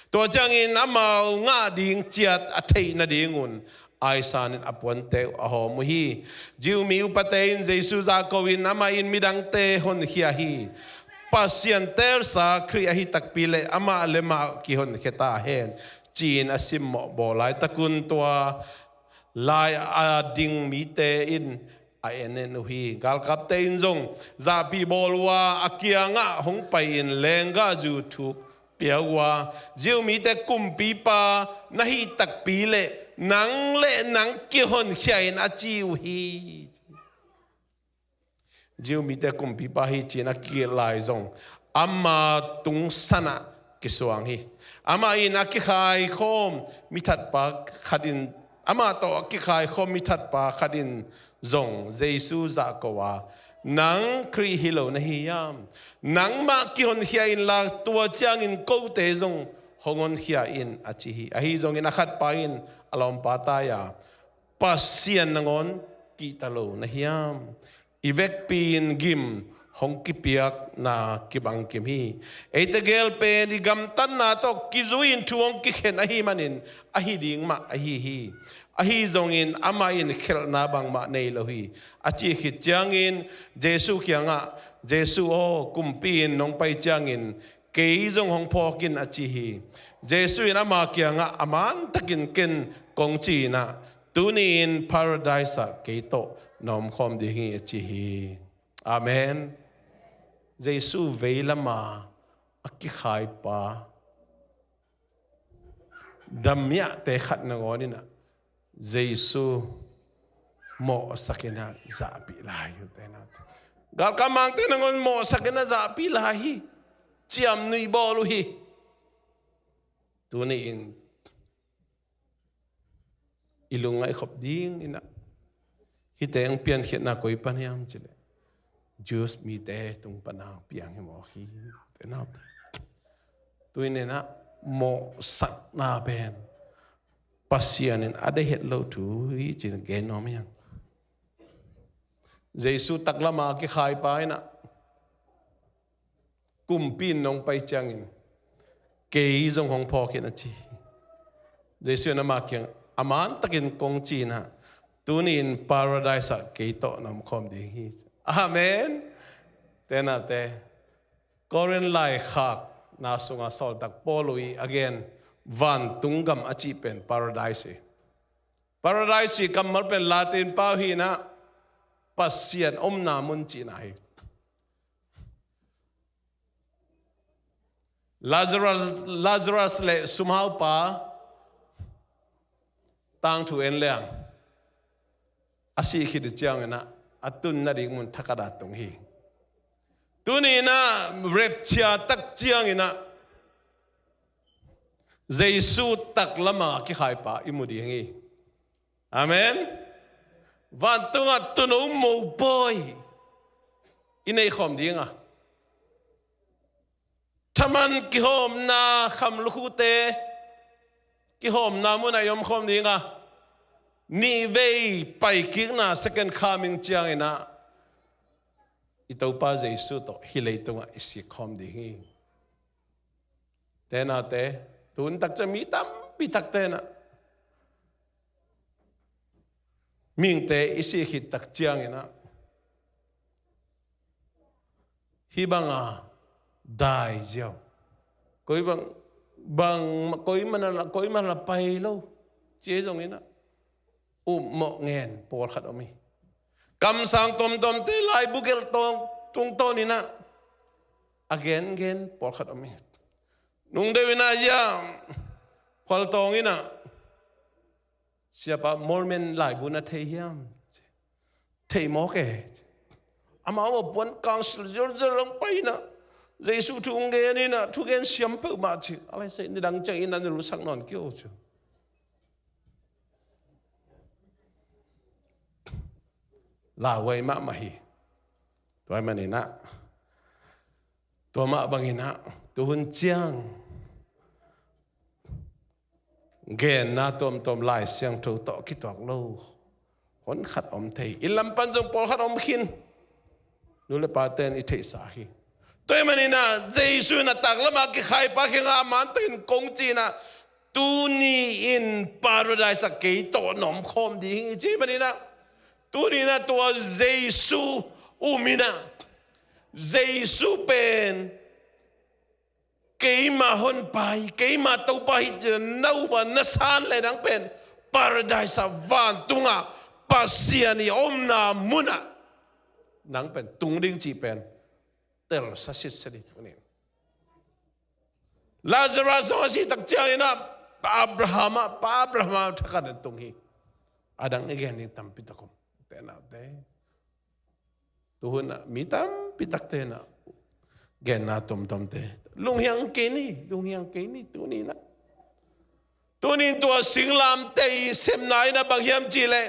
Tua ciangin amau ngah ding ciat a theih nadingun aisanin a puante uh a hawm uh hi. Jew mi upate in Jesu zahko in, amah in midangte honkhia hi. Pasian teelsa Khrih ahi takpi leh amah le mah kihonkhia ta hen, ci-in a simmawh bawl laitakun tua lai a ding mite in a en en uh hi. Galkapte in zong zahpih bawl uh a, a kiangah hong pai-in lenggahzu thuk pia uh a, Jew mite kumpipa na hih takpi leh nang le nang kihonkhia in, a ci uh hi. Jew mite kumpipa hi ci-in a kigelh lai zong ama tungsan ah kisuang hi. Amah in a kikhaikhawm mi thatpa khat in, amah tawh a kikhaikhawm mi thatpa khat in zong Jesu zahko a, nang Khrih hi lo na hi hiam? Nangmah kihonkhia inla tua ciangin kote zong hong honkhia in, a ci hi. Ahi zongin a khatpa in a lawmpa tai-a, Pasian nangawn kihta lo na hiam? I vekpi in gim hong kipiakna kibangkim hi. Eite gel pen i gamtatna tawh kizui-in thu hong kikhen ahih manin ahi ding mah ahi hi. Ahi zongin amah in khelhna bangmah nei lo hi, a cih khit ciangin Jesu kiangah, Jesu aw, kumpi in nong pai ciangin kei zong hong phawk in, a ci hi. Jesu in ama kiangah, a mantakin ken kong ci-in ah, tuni-in Paradise ah kei tawh na omkhawm ding hi, a ci hi. Amen. Jesu veilam a a kikhaipa damiahte khat nangawn in ah Jesu mawhsak in ah zahpih lai hi, ute naute. Galkap mangte nangawn mawhsak in ah zahpih lai hi. Ciamnuih bawl uh hi. Tuni-in i lungngaih khop ding in ah, hihte hong piankhiatna koi pan hiam cih leh, Jews mite tung pan a piang hi mawk hi, ute naute. Tuni-in ah mawhsakna pen Pasian in a deih het lo thu hi ci-in gen nuam hi hang. Jesu taklam a kikhaipa in ah, kumpi in nong pai ciangin kei zong hong phawk in, a ci hi. Jesu in ama kiang, a mantakin kong ci-in ah, tuni-in Paradise ah kei tawh na omkhawm ding hi. Amen. Te naute, Korin laikhakna sungah sawltak Paul uh i a gen vantung gam a cih pen paradise hi. Paradise cih kammal pen Latin pau hi inah Pasian omna mun cihna hi. Lazarus, Lazarus le sumhaupa tangthu en leng a sih khit cianginah a tunna ding mun thakhat ah tung hi. Tuni inah rapture tak cianginah Jesu taklamah kikhaipa i mu ding hi. Amen. Vantungah tuuno mopawi i nei khawm ding a, thaman kihawmna kham lukhute kihawmna munah i om khawm ding a, nihvei paikikna second coming cianginah i Topa Jesu tawh hih leitungah i sik khawm ding hi. Te naute, tun tak ciang mi tampi tak tenah mihingte i sih khit tak cianginah hih banga dai ziau, koi bang, bang, koi mana la, koi mana la pai lo ci ei zonginah upmawh ngen pawlkhat om hi. Kamsang tuamtuamte laibu gelh tawng tungtawninah a gengen pawlkhat om hi. Nungdeuh inah ia khualtawng inah, "Siapa, Mormon laibu na thei hiam?" "Thei mawk e." "Amau a puan council zerzer ang pai inah Jesu thu hong gen inah thugen siam peuhmah," ci. A laisai nidang ciangin a na lusak nawn kei uh ci. Lauhuai mahmah hi. Tua ahih maninah tua mah banginah tuhun ciang genna tuamtuam Lai Siangtho tawh kituak lo honkhat om thei. Inn lam pan zong pawlkhat om khin. Nu le pate in i theihsa hi. Tua ahih maninah Jesu in a taklamah kikhaipa kiangah a mantakin kong ci inah, "Tuni-in paradise ah kei tawh na om khawm ding hi," ci ahih maninah tuni inah tua Jesu um inah, Jesu pen keima honpa hi, keima Topa hi ci-in na um a, na san leh nang pen paradise ah, vantungah Pasian i omna munah nang pen tung ding cih pen telsa sitset hi tuni-in. Lazarus zong a sih tak cianginah Pa Abraham ah, Pa Abraham ah thakhat in tung hi. A dang i gen ding tampi tak om. Te naute, tuhun ah mi tampi tak tenah genna tuamtuamte lunghiang kei ni, lunghiang kei ni tuni inah. Tuni-in tua singlamteh i sepna inah bang hiam cih leh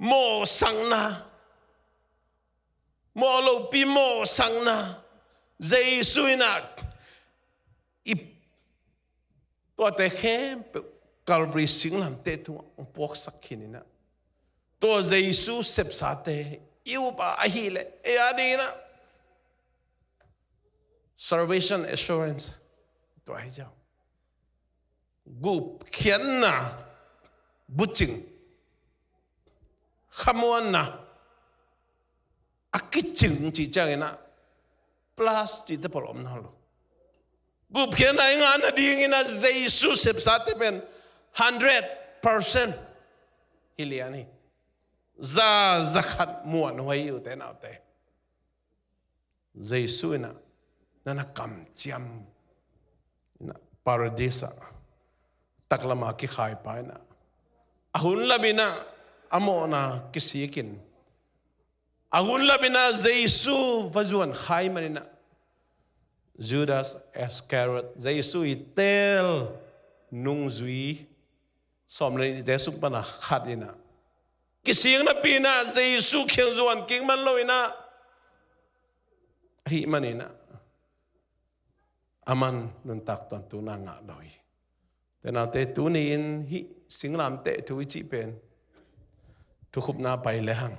mawhsakna, mawh lopi mawhsakna, Jesu inah i tuate khempeuh Calvary singlamteh tungah hong puaksak khin inah, tua Jesu sepsate i up a, ahih leh ei a dinginah salvation assurance tua hi ziau. Gupkhiatna bucing, khamuanna a kicing cih cianginah plus cihte pawl om nawn lo. Gupkhiatna i ngah nadinginah Jesu sepsate pen hundred percent hi lian hi. Za, za khat muanhuai uh te naute. Jesu inah na na kamciam inah paradise ah taklamah kikhaipa inah a hun lam inah a mawhna kisikin, a hun lam inah Jesu va zuan kha ahih maninah Judas Iscariot, Jesu i teel nungzui sawm le nihte sung panah khat inah kisik napi inah Jesu kiang zuan kik man lo inah, ahih maninah aman nuntak tuantunna ngah lo hi. Te naute, tuni-in hih singlamteh thu i cih pen thukhupna pai lehang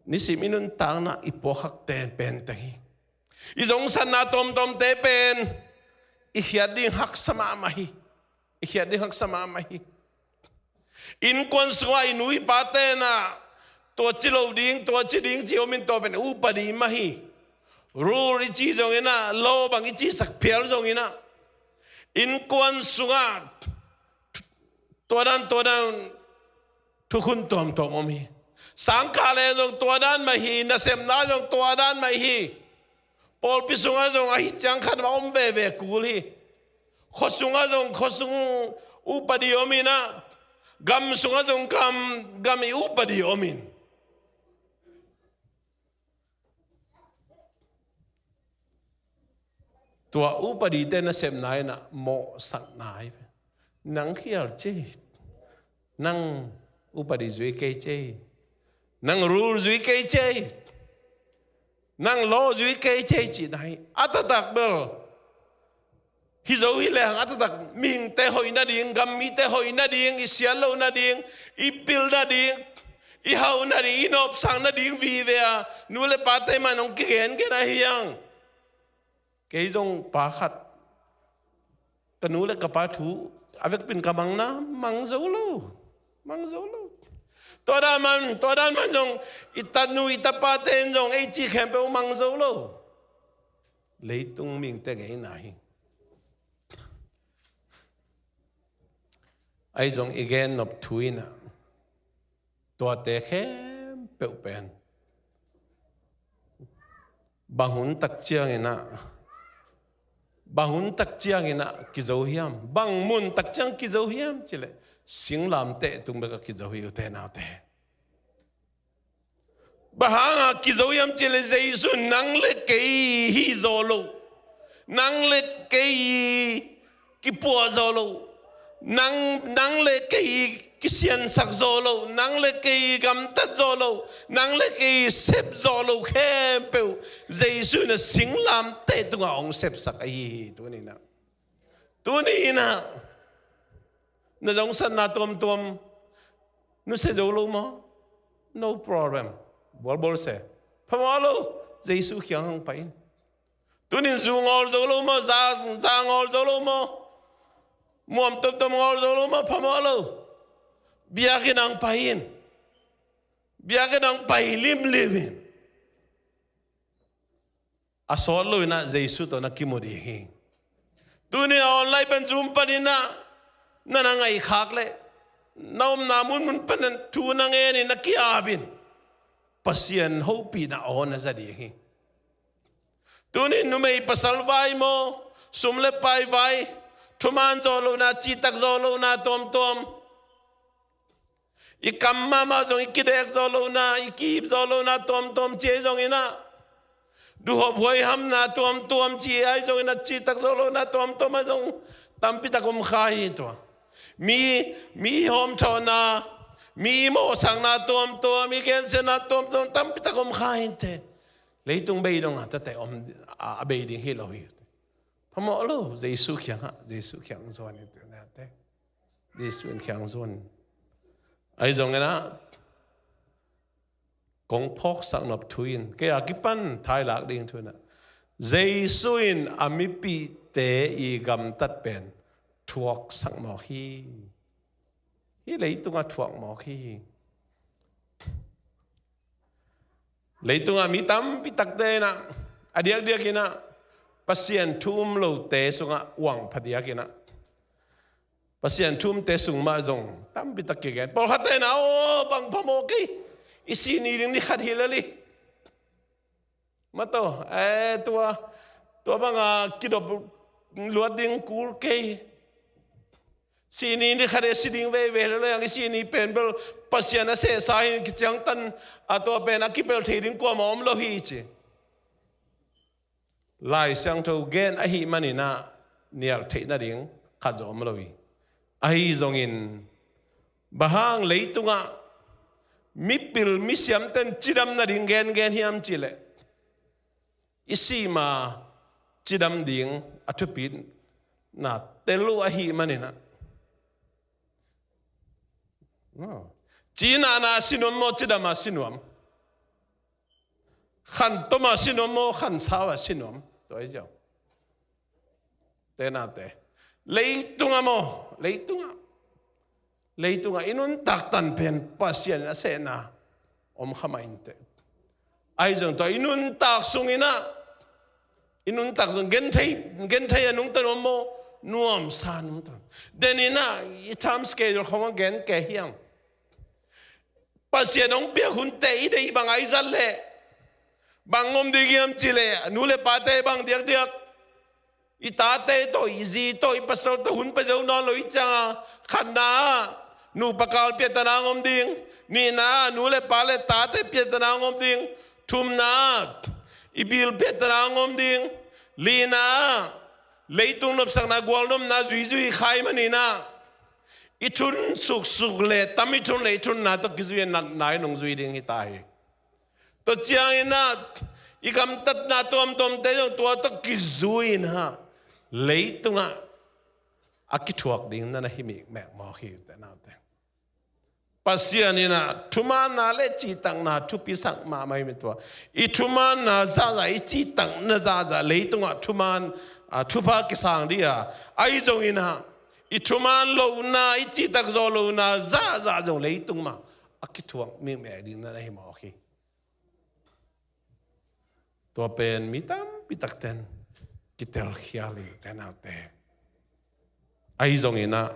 nisim i nuntakna i puakkhak ten penteng hi. I zongsatna tuamtuamte pen i khiat ding haksa mahmah hi. I khiat ding haksa mahmah hi. Innkuan sungah i nu i pa tenah Tua ci lo ding, tua ci ding ci om in, tua pen upadi mah hi. Rule i ci zongin ah, law bang i cihsak phial zongin ah, innkuan sungah tua dan, tua dan thukhun tuamtuam om hi. Sangkah le zong tua dan mah hi, nasepna zong tua dan mah hi. Pawlpi sungah zong ahi ciang khat mah om veve kul hi. Khua sungah zong khua sung upadi om in ah, gam sungah zong gam, gam i upadi om in. Tua upadite nasepna in ah mawhsakna hi ve. Nang khial ci. Nang upadi zui kei ci. Nang rule zui kei ci. Nang law zui kei ci cihna hi. A taktak bel hi zo hi lehang a taktak mihingte hoih nading, gammite hoih nading, i siat loh nading, i pil nading, i hauh nading, i nopsak nading vive a nu le pate mah in hong kigengen ahi hang. Kei zong pa khat, ka nu le ka pa thu a vekpi in ka mangna, mang zo lo. Mang zo lo. Tua dan man, tua dan man zong i tanu i tapate in zong ei cih khempeuh mang zo lo. Leitung mihingte ngeina hi. Ahi zong i gen nop thu in ah, tuate khempeuh pen bang hun tak ciangin ah, bang hun tak ciangin ah kizo hiam? Bang mun tak ciang kizo hiam cih leh, singlamteh tung bek ah kizo hi, ute naute. Bang hangah kizo hiam cih leh, Jesu in nang le kei hih zawh loh, nang le kei kipuah zawh loh, nang, nang le kei kisiansak zawh loh, nang le kei gamtat zawh loh, nang le kei sep zawh loh khempeuh Jesu in a singlamteh tungah hong sepsak ahi hi. Tuni in ah, tuni in ah na zongsatna tuamtuam nusia zo lo maw? No problem. Bualbual se. Phamawh lo. Jesu kiang hong pai in. Tuni in zu ngawl zo lo maw? Za, za ngawl zo lo maw? Muam tomtom ngawl zo lo maw? Phamawh lo. Biakinn ah hong pai in. Biakinn ah hong pai limlim in. A sawt lo in ah Jesu tawh na kimu ding hi. Tuni a online pan Zoom panin ah na na ngaihkhak leh, na omna munmun panin thu na ngen in, na ki-ap in, Pasian hopihna aw na za ding hi. Tuni numei pasal vai maw, sum le pai vai, thuman zawh lohna, citak zawh lohna tuamtuam, i kam mahmah zong i kidek zawh lohna, i ki-ip zawh lohna tuamtuam ci ahi zongin ah, duhop huaihamna tuamtuam ci ahi zongin ah, citak zawh lohna tuamtuam ahi zong tampitak om kha hi tua. Mi, mi hawmthawhna, mi mawhsakna tuamtuam, mi gensiatna tuamtuam tampitak om kha hi te. Leitung bei dongah tate om, a, a bei ding hi lo hi. Phamawh lo, Jesu kiangah, Jesu kiang zuan hi te. Jesu in kiang zuan. Ahi zongin ah, kong phawksak nop thu in, kei a kipan thailak ding thu in ah, Jesu in a mipihte i gamtat pen thuaksak mawk hi. Hih leitungah thuak mawk hi. Leitungah mi tampi takte in ah, a diakdiak in ah, Pasian thu um lote sungah uang phadiak in ah, Pasian thu umte sung mah zong tampi tak kigen. Pawlkhatte in ah, aw, bang phamawh kei, i sih ni ding ni khat hi lel hi. Mataw, eh, tua, tua banga kidop luat ding kul kei. Sih ni ni khat e si ding veivei lo leng, i sih ni pen bel Pasian a sehsa hi, kiciangtan a, tua pen a kipelh thei ding kuamah om lo hi ci. Lai Siangtho gen ahih manin ah nial theih nading khat zong om lo hi. Ahi zongin, bang hang leitungah mipil misiamten cidam nading gengen hiam cih leh, i sih ma cidam ding a thupina tel uh ahih manin ah, cinahna a si nuam maw, cidam a si nuam? Khantom a si nuam maw, khansau a si nuam? Tua hi ziau. Te nate. Leitungah maw, leitungah. Leitungah i nuntak tan pen Pasian in a sehna om kha mah inteh. Ahi zong tua i nuntak sung inah, i nuntak sung genthei, genthei a nungta nuam maw, nuamsa nungta. Den inah i time schedule khong a gen kei hiam? Pasian hong piak hunte i deih bang a i zat leh bang om ding hiam cih leh, nu le pate bang diakdiak i tate tawh, i zi tawh, i pasal tawh hun pia zo nawn lo i cianga, khatna ah nupa kal piattana hong om ding, nihna ah nu le pa le tate piattana hong om ding, thumna ah i bil piattana hong om ding, lina ah leitung nopsakna gualnopna zuizui khai maninah i thun suksuk le tam i thun le i thunna tawh kizui a natna in hong zui ding hi ta hi. Tua cianginah i gamtatna tuamtuamte zong tua tawh kizui inah leitungah a kithuak ding na na hi mikmek mawk hi, ute naute. Pasian inah thumaanna le cihtakna thupisak mahmah hi mi tua. I thumaanna zahzah, i cihtakna zahzah leitungah thumaan, a, thupha kisang dih a, ahi zong inah i thumaan lohna, i cihtak zawh lohna zahzah zong leitung mah a kithuak mikmek ding na na hi mawk hi. Tua pen mi tampi takten kitelkhial hi, ute naute. Ahi zong inah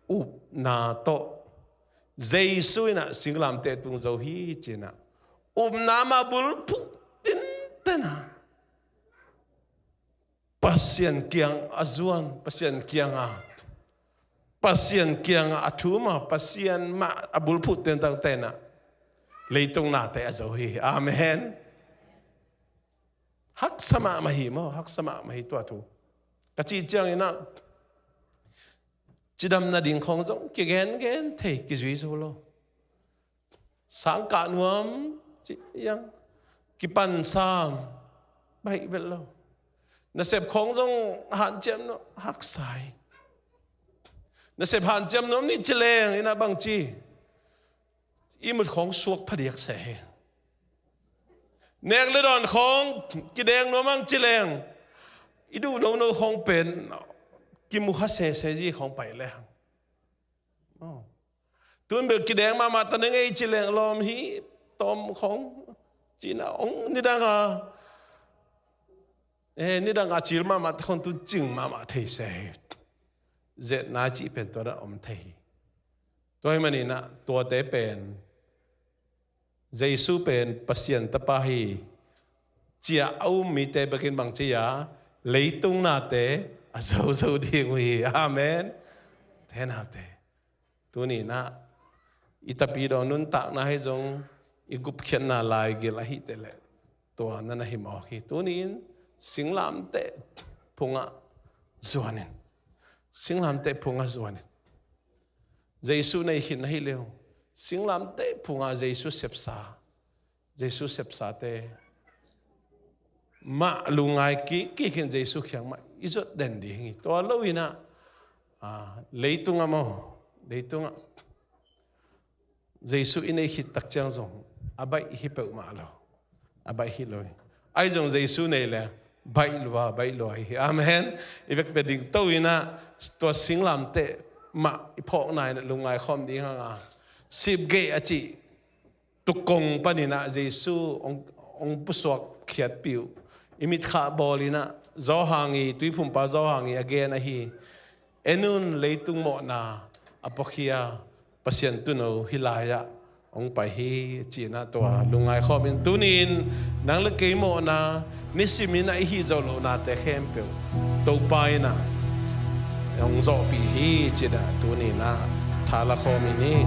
upna tawh Jesu inah singlamteh tung zo hi ci inah upna mah bulphuh tintena Pasian kiang a zuan, Pasian kianga, Pasian kianga a thum a, Pasian mah a bulphuh tintang tenah leitung nate a zo hi. Amen. Haksa mahmah hi maw, haksa mahmah hi tua thu. Ka cih cianginah cidamna ding khong zong kigengen thei, kizui zo lo. Sangkah nuam ci yang, kipan sam baih vet lo. Nasep khong zong hanciam nuam, haksa hi. Nasep hanciam nuam ni ci leng inah bangci i mut khong suak phadiak se hi. Nek le dawn khong kideng nuam ang ci leng i duh nono khong pen kimu kha sese zi khong pai le hang. Tun bel kideng mahmah ta na ngei ci leng lawm hi, tawm khong cina ong nidanga, eh, nidanga cil mahmah ta khong tun cing mahmah thei se hi. Zetna cih pen tua dan om thei hi. Tua hi maninah tuate pen Jesu pen Pasian Tapa hi ci-a a um mite bekin bang ci-a leitung nate a zozo ding uh hi. Amen. Ute naute, tuninah i tapidaw nuntakna hi zong i gupkhiatna laigil ahih teh leh tua na na hi mawk hi. Tuni-in singlamteh phungah zuanin, singlamteh phungah zuanin Jesu nei khit na hi leh uh, singlamteh phungah Jesu sepsa, Jesu sepsate mah lungngai kikkik in Jesu kiang mah i zuat den ding hi. Tua lo inah, ah, leitungah maw, leitungah Jesu i nei khit tak ciang zong a baih hi peuhmah lo, a baih hi lo hi. Ahi zong Jesu nei le baih lua, baih lua hi. Amen. I vekpi-a dingto inah tua singlamteh mah i phawkna inah lungngai khawm ding hanga, sipgeih a cih tukong paninah Jesu hong, hong pusuak khiatpih uh i mitkhah bawl inah Zawhang i, tuiphumpa Zawhang i a gen ahi. En un, leitung mawhna a puakhia Pasian tuuno hih lai-ah hong pai hi, ci-inah tua lungngai khawm in, tuni-in nang le kei mawhna nisimin a i hih zoh lohnate khempeuh Topa inah hong zawhpih hi, ci-inah tuni-inah tha la khawm in hi.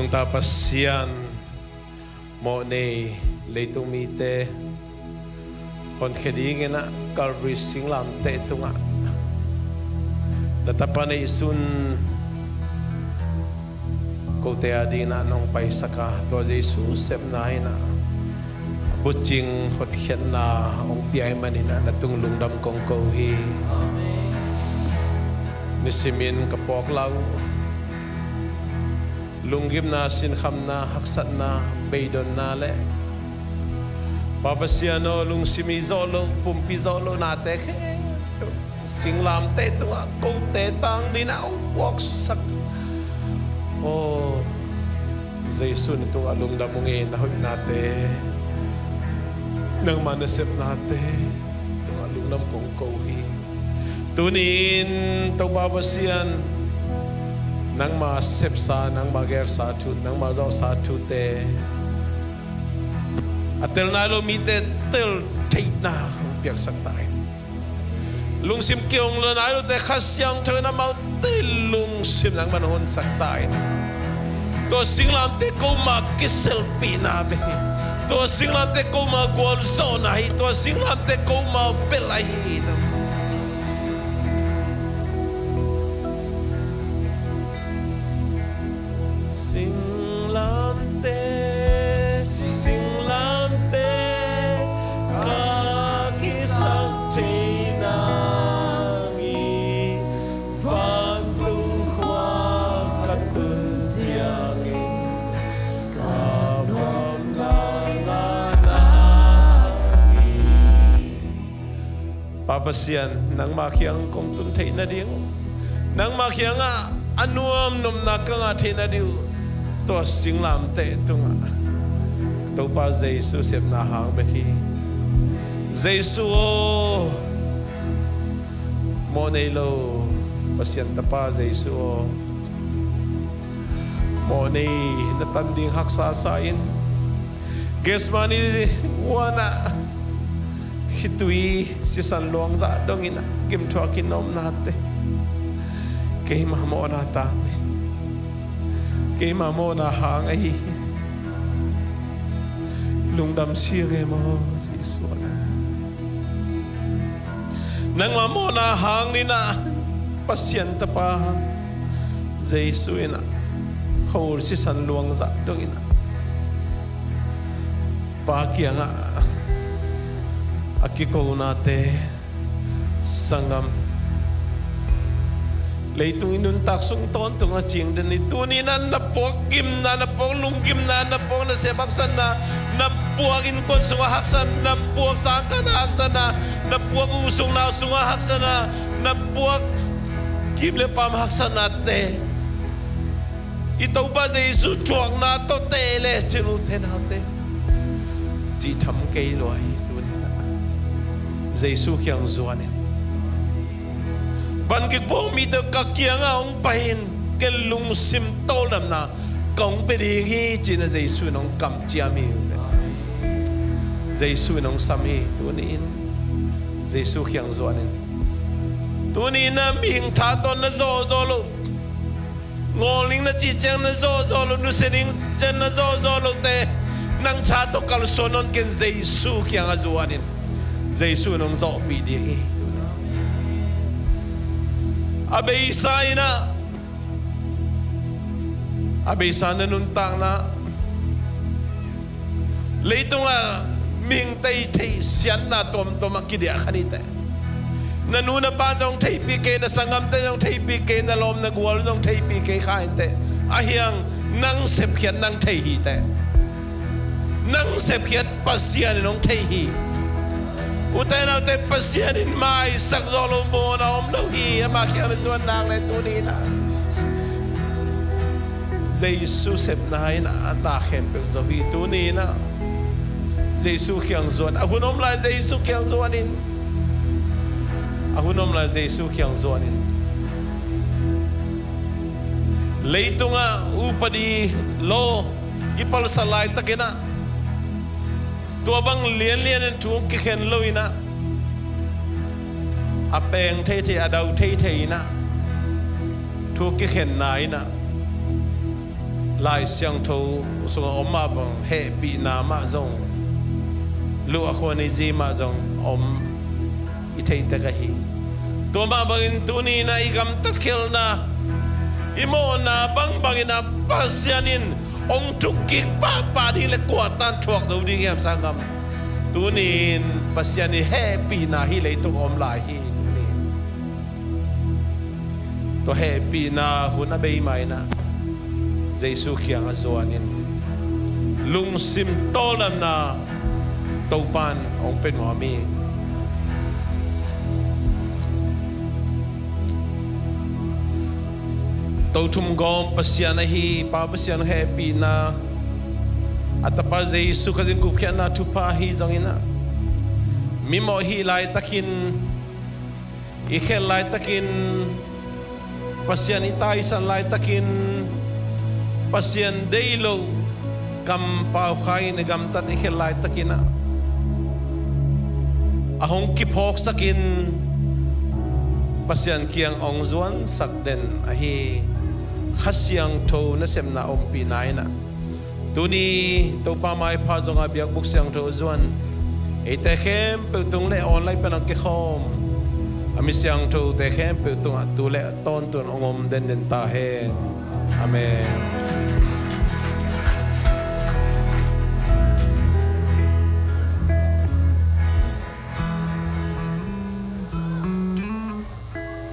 Ta Pasian, mawhnei leitung mite honkhia dingin ah Calvary singlamteh tungah na tapa neihsun kote a dingin ah nong paisak a, tua Jesu sepna in ah bucing hotkhiatna hong pia ahih manin ah na tung lungdam kong ko hi. Nisimin ka pawkla uh lunggimna, sinkhamna, haksatna, beidonna le Pa Pasian aw, lungsim i zawh loh, pumpi zawh loh nate khempeuh singlamteh tungah kote tang dingin ah hong puaksak. Aw Jesu, na tungah lungdam ung ei, na hoihnate, nangma nasepnate tungah lungdam kong ko hi. Tuni-in Topa Pasian, nangma sepsa, nangma gelsa thu, nangma zawhsa thute a tel nai lo mite tel theihna hong piaksak ta in. Lungsim kihong lo nai lote Kha Siangtho in amaute lungsim nangman hong honsak ta in. Tua singlamteh ko ma kiselpihna bek hi. Tua singlamteh ko ma gualzawhna hi. Tua singlamteh ko ma belh ahi hi. Singlamteh, singlamteh ka kisak thei nang hi. Vantung khua ka tun ciangin ka nuam ngala nang hi. Pa Pasian, nangma kiang kong tun theih nading uh, nangma kiangah a nuam nopna ka ngah theih nading uh, tua singlamteh tungah Topa Jesu sepna hang bek hi. Jesu aw, mawhnei lo Pasian tapa Jesu aw, mawhnei na tan ding haksa sa in, Gethsemane huanah khitui sisan luang zah dongin ah gimthuak in na omnate, keima mawhna tang hi. Keima mawhna hang ahi hi. Lungdam siang e maw Jesu. Nangma mawhna hang in ah Pasian tapa Jesu in ah khua sisan luang zah dongin ah Pa kiangah a kikonate, sanggam, leitung i nuntak sung tawntung a cing den hi. Tuni in ah na puak gimna, na puak lunggimna, na puak nasep haksatna, na puak innkuan sungah haksatna, na puak sangkahna haksatna, na puak u sung nau sungah haksatna, na puak kim le pam haksatnate, i Topa Jesu thuakna tawh teh le cin, ute naute, cih tham kei lua hi. Tuni in ah Jesu kiang zuan in. Van kikpawh mite ka kiangah hong pai in, ken lungsim tawldamna ka hong pia ding hi, ci-in ah Jesu in hong kamciam hi. Jesu in hong sam hi. Tuni in Jesu kiang zuan in. Tuni in ah mihing tha tawh na zawhzawh loh, ngawl ning na cih ciang na zawhzawh loh, nusia ning ciang na zawhzawh lohte, nang tha tawh kalsuan nawn ken, Jesu kiangah zuan in. Jesu in hong zawhpih ding hi. A beisa in ah, a beisa na nuntakna, leitungah mihingte i theihsiatna tuamtuam ah kidiah kha ni teh. Na nu na pa zong theihpih kei, na sanggamte zong theihpih kei, na lawm na gual zong theihpih kei kha hi teh. Ahi hang nang sepkhiat nang thei hi teh. Nang sepkhiat Pasian in hong thei hi. Ute naute, Pasian in maisak zawh loh mawhna om lo hi. Ama kiang na zuan nak leh tuni in ah Jesu sepna in ah na khempeuh zo hi. Tuni in ah Jesu kiang zuan. A hun om lai Jesu kiang zuan in. A hun om lai Jesu kiang zuan in. Leitungah upadi law i palsat laitakin ah tua bang lianlian in thu kikhen lo in ah, a peng theithei, a dau theithei in ah, thu kikhenna in ah, Lai Siangtho sungah om mah bang hehpihna mah zong luah khuan i zi mah zong om i theitek ahi. Tua mah bangin tuni-in ah i gamtat khialhna, i mawhna bangbangin ah Pasian in hong thukkik pahpah ding le kua tan thuak zo ding hiam sanggam? Tuni-in Pasian i hehpihna hih leitung om lai hi. Tuni-in tua hehpihna hun a bei mah in ah Jesu kiangah zuanin lungsim tawldamna Topan hong pia nuam hi. Tothum gawm Pasian ahi Pa Pasian hehpihna, a Tapa Jesu Khazih gupkhiatna thupha ahi zongin ah, mimawh hih laitakin, i khel laitakin, Pasian i taisan laitakin, Pasian deih loh kampau khai-in i gamtat i khel laitakin ah, a hong kiphawksakin Pasian kiang hong zuansak den ahi Kha Siangtho nasepna ompihna in ah, tuni Topa maipha zongah biakbuk siangtho zuan eite khempeuh tung le online pan hong kikhawm a mi siangthote khempeuh tungah tu le tawntung hong om denden ta hen. Amen.